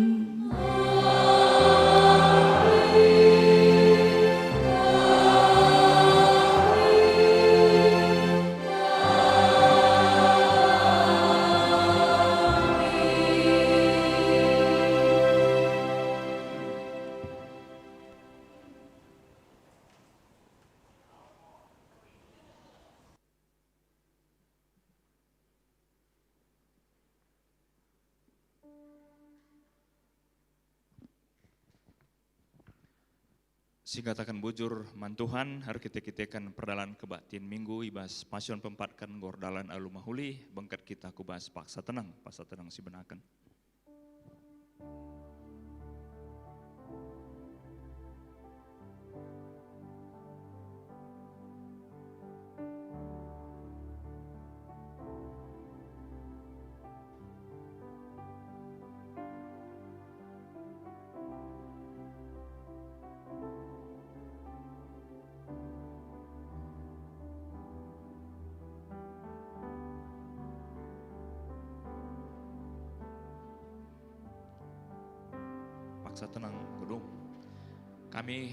Si ngataken bujur man Tuhan, erkite-kiteken perdalan kebaktin Minggu i bas Pasion Pempatken nggor dalan alu mahuli, bengket kita ku bas paksa tenang, paksa tenang si benaken. Paksa tenang, gedung. Kami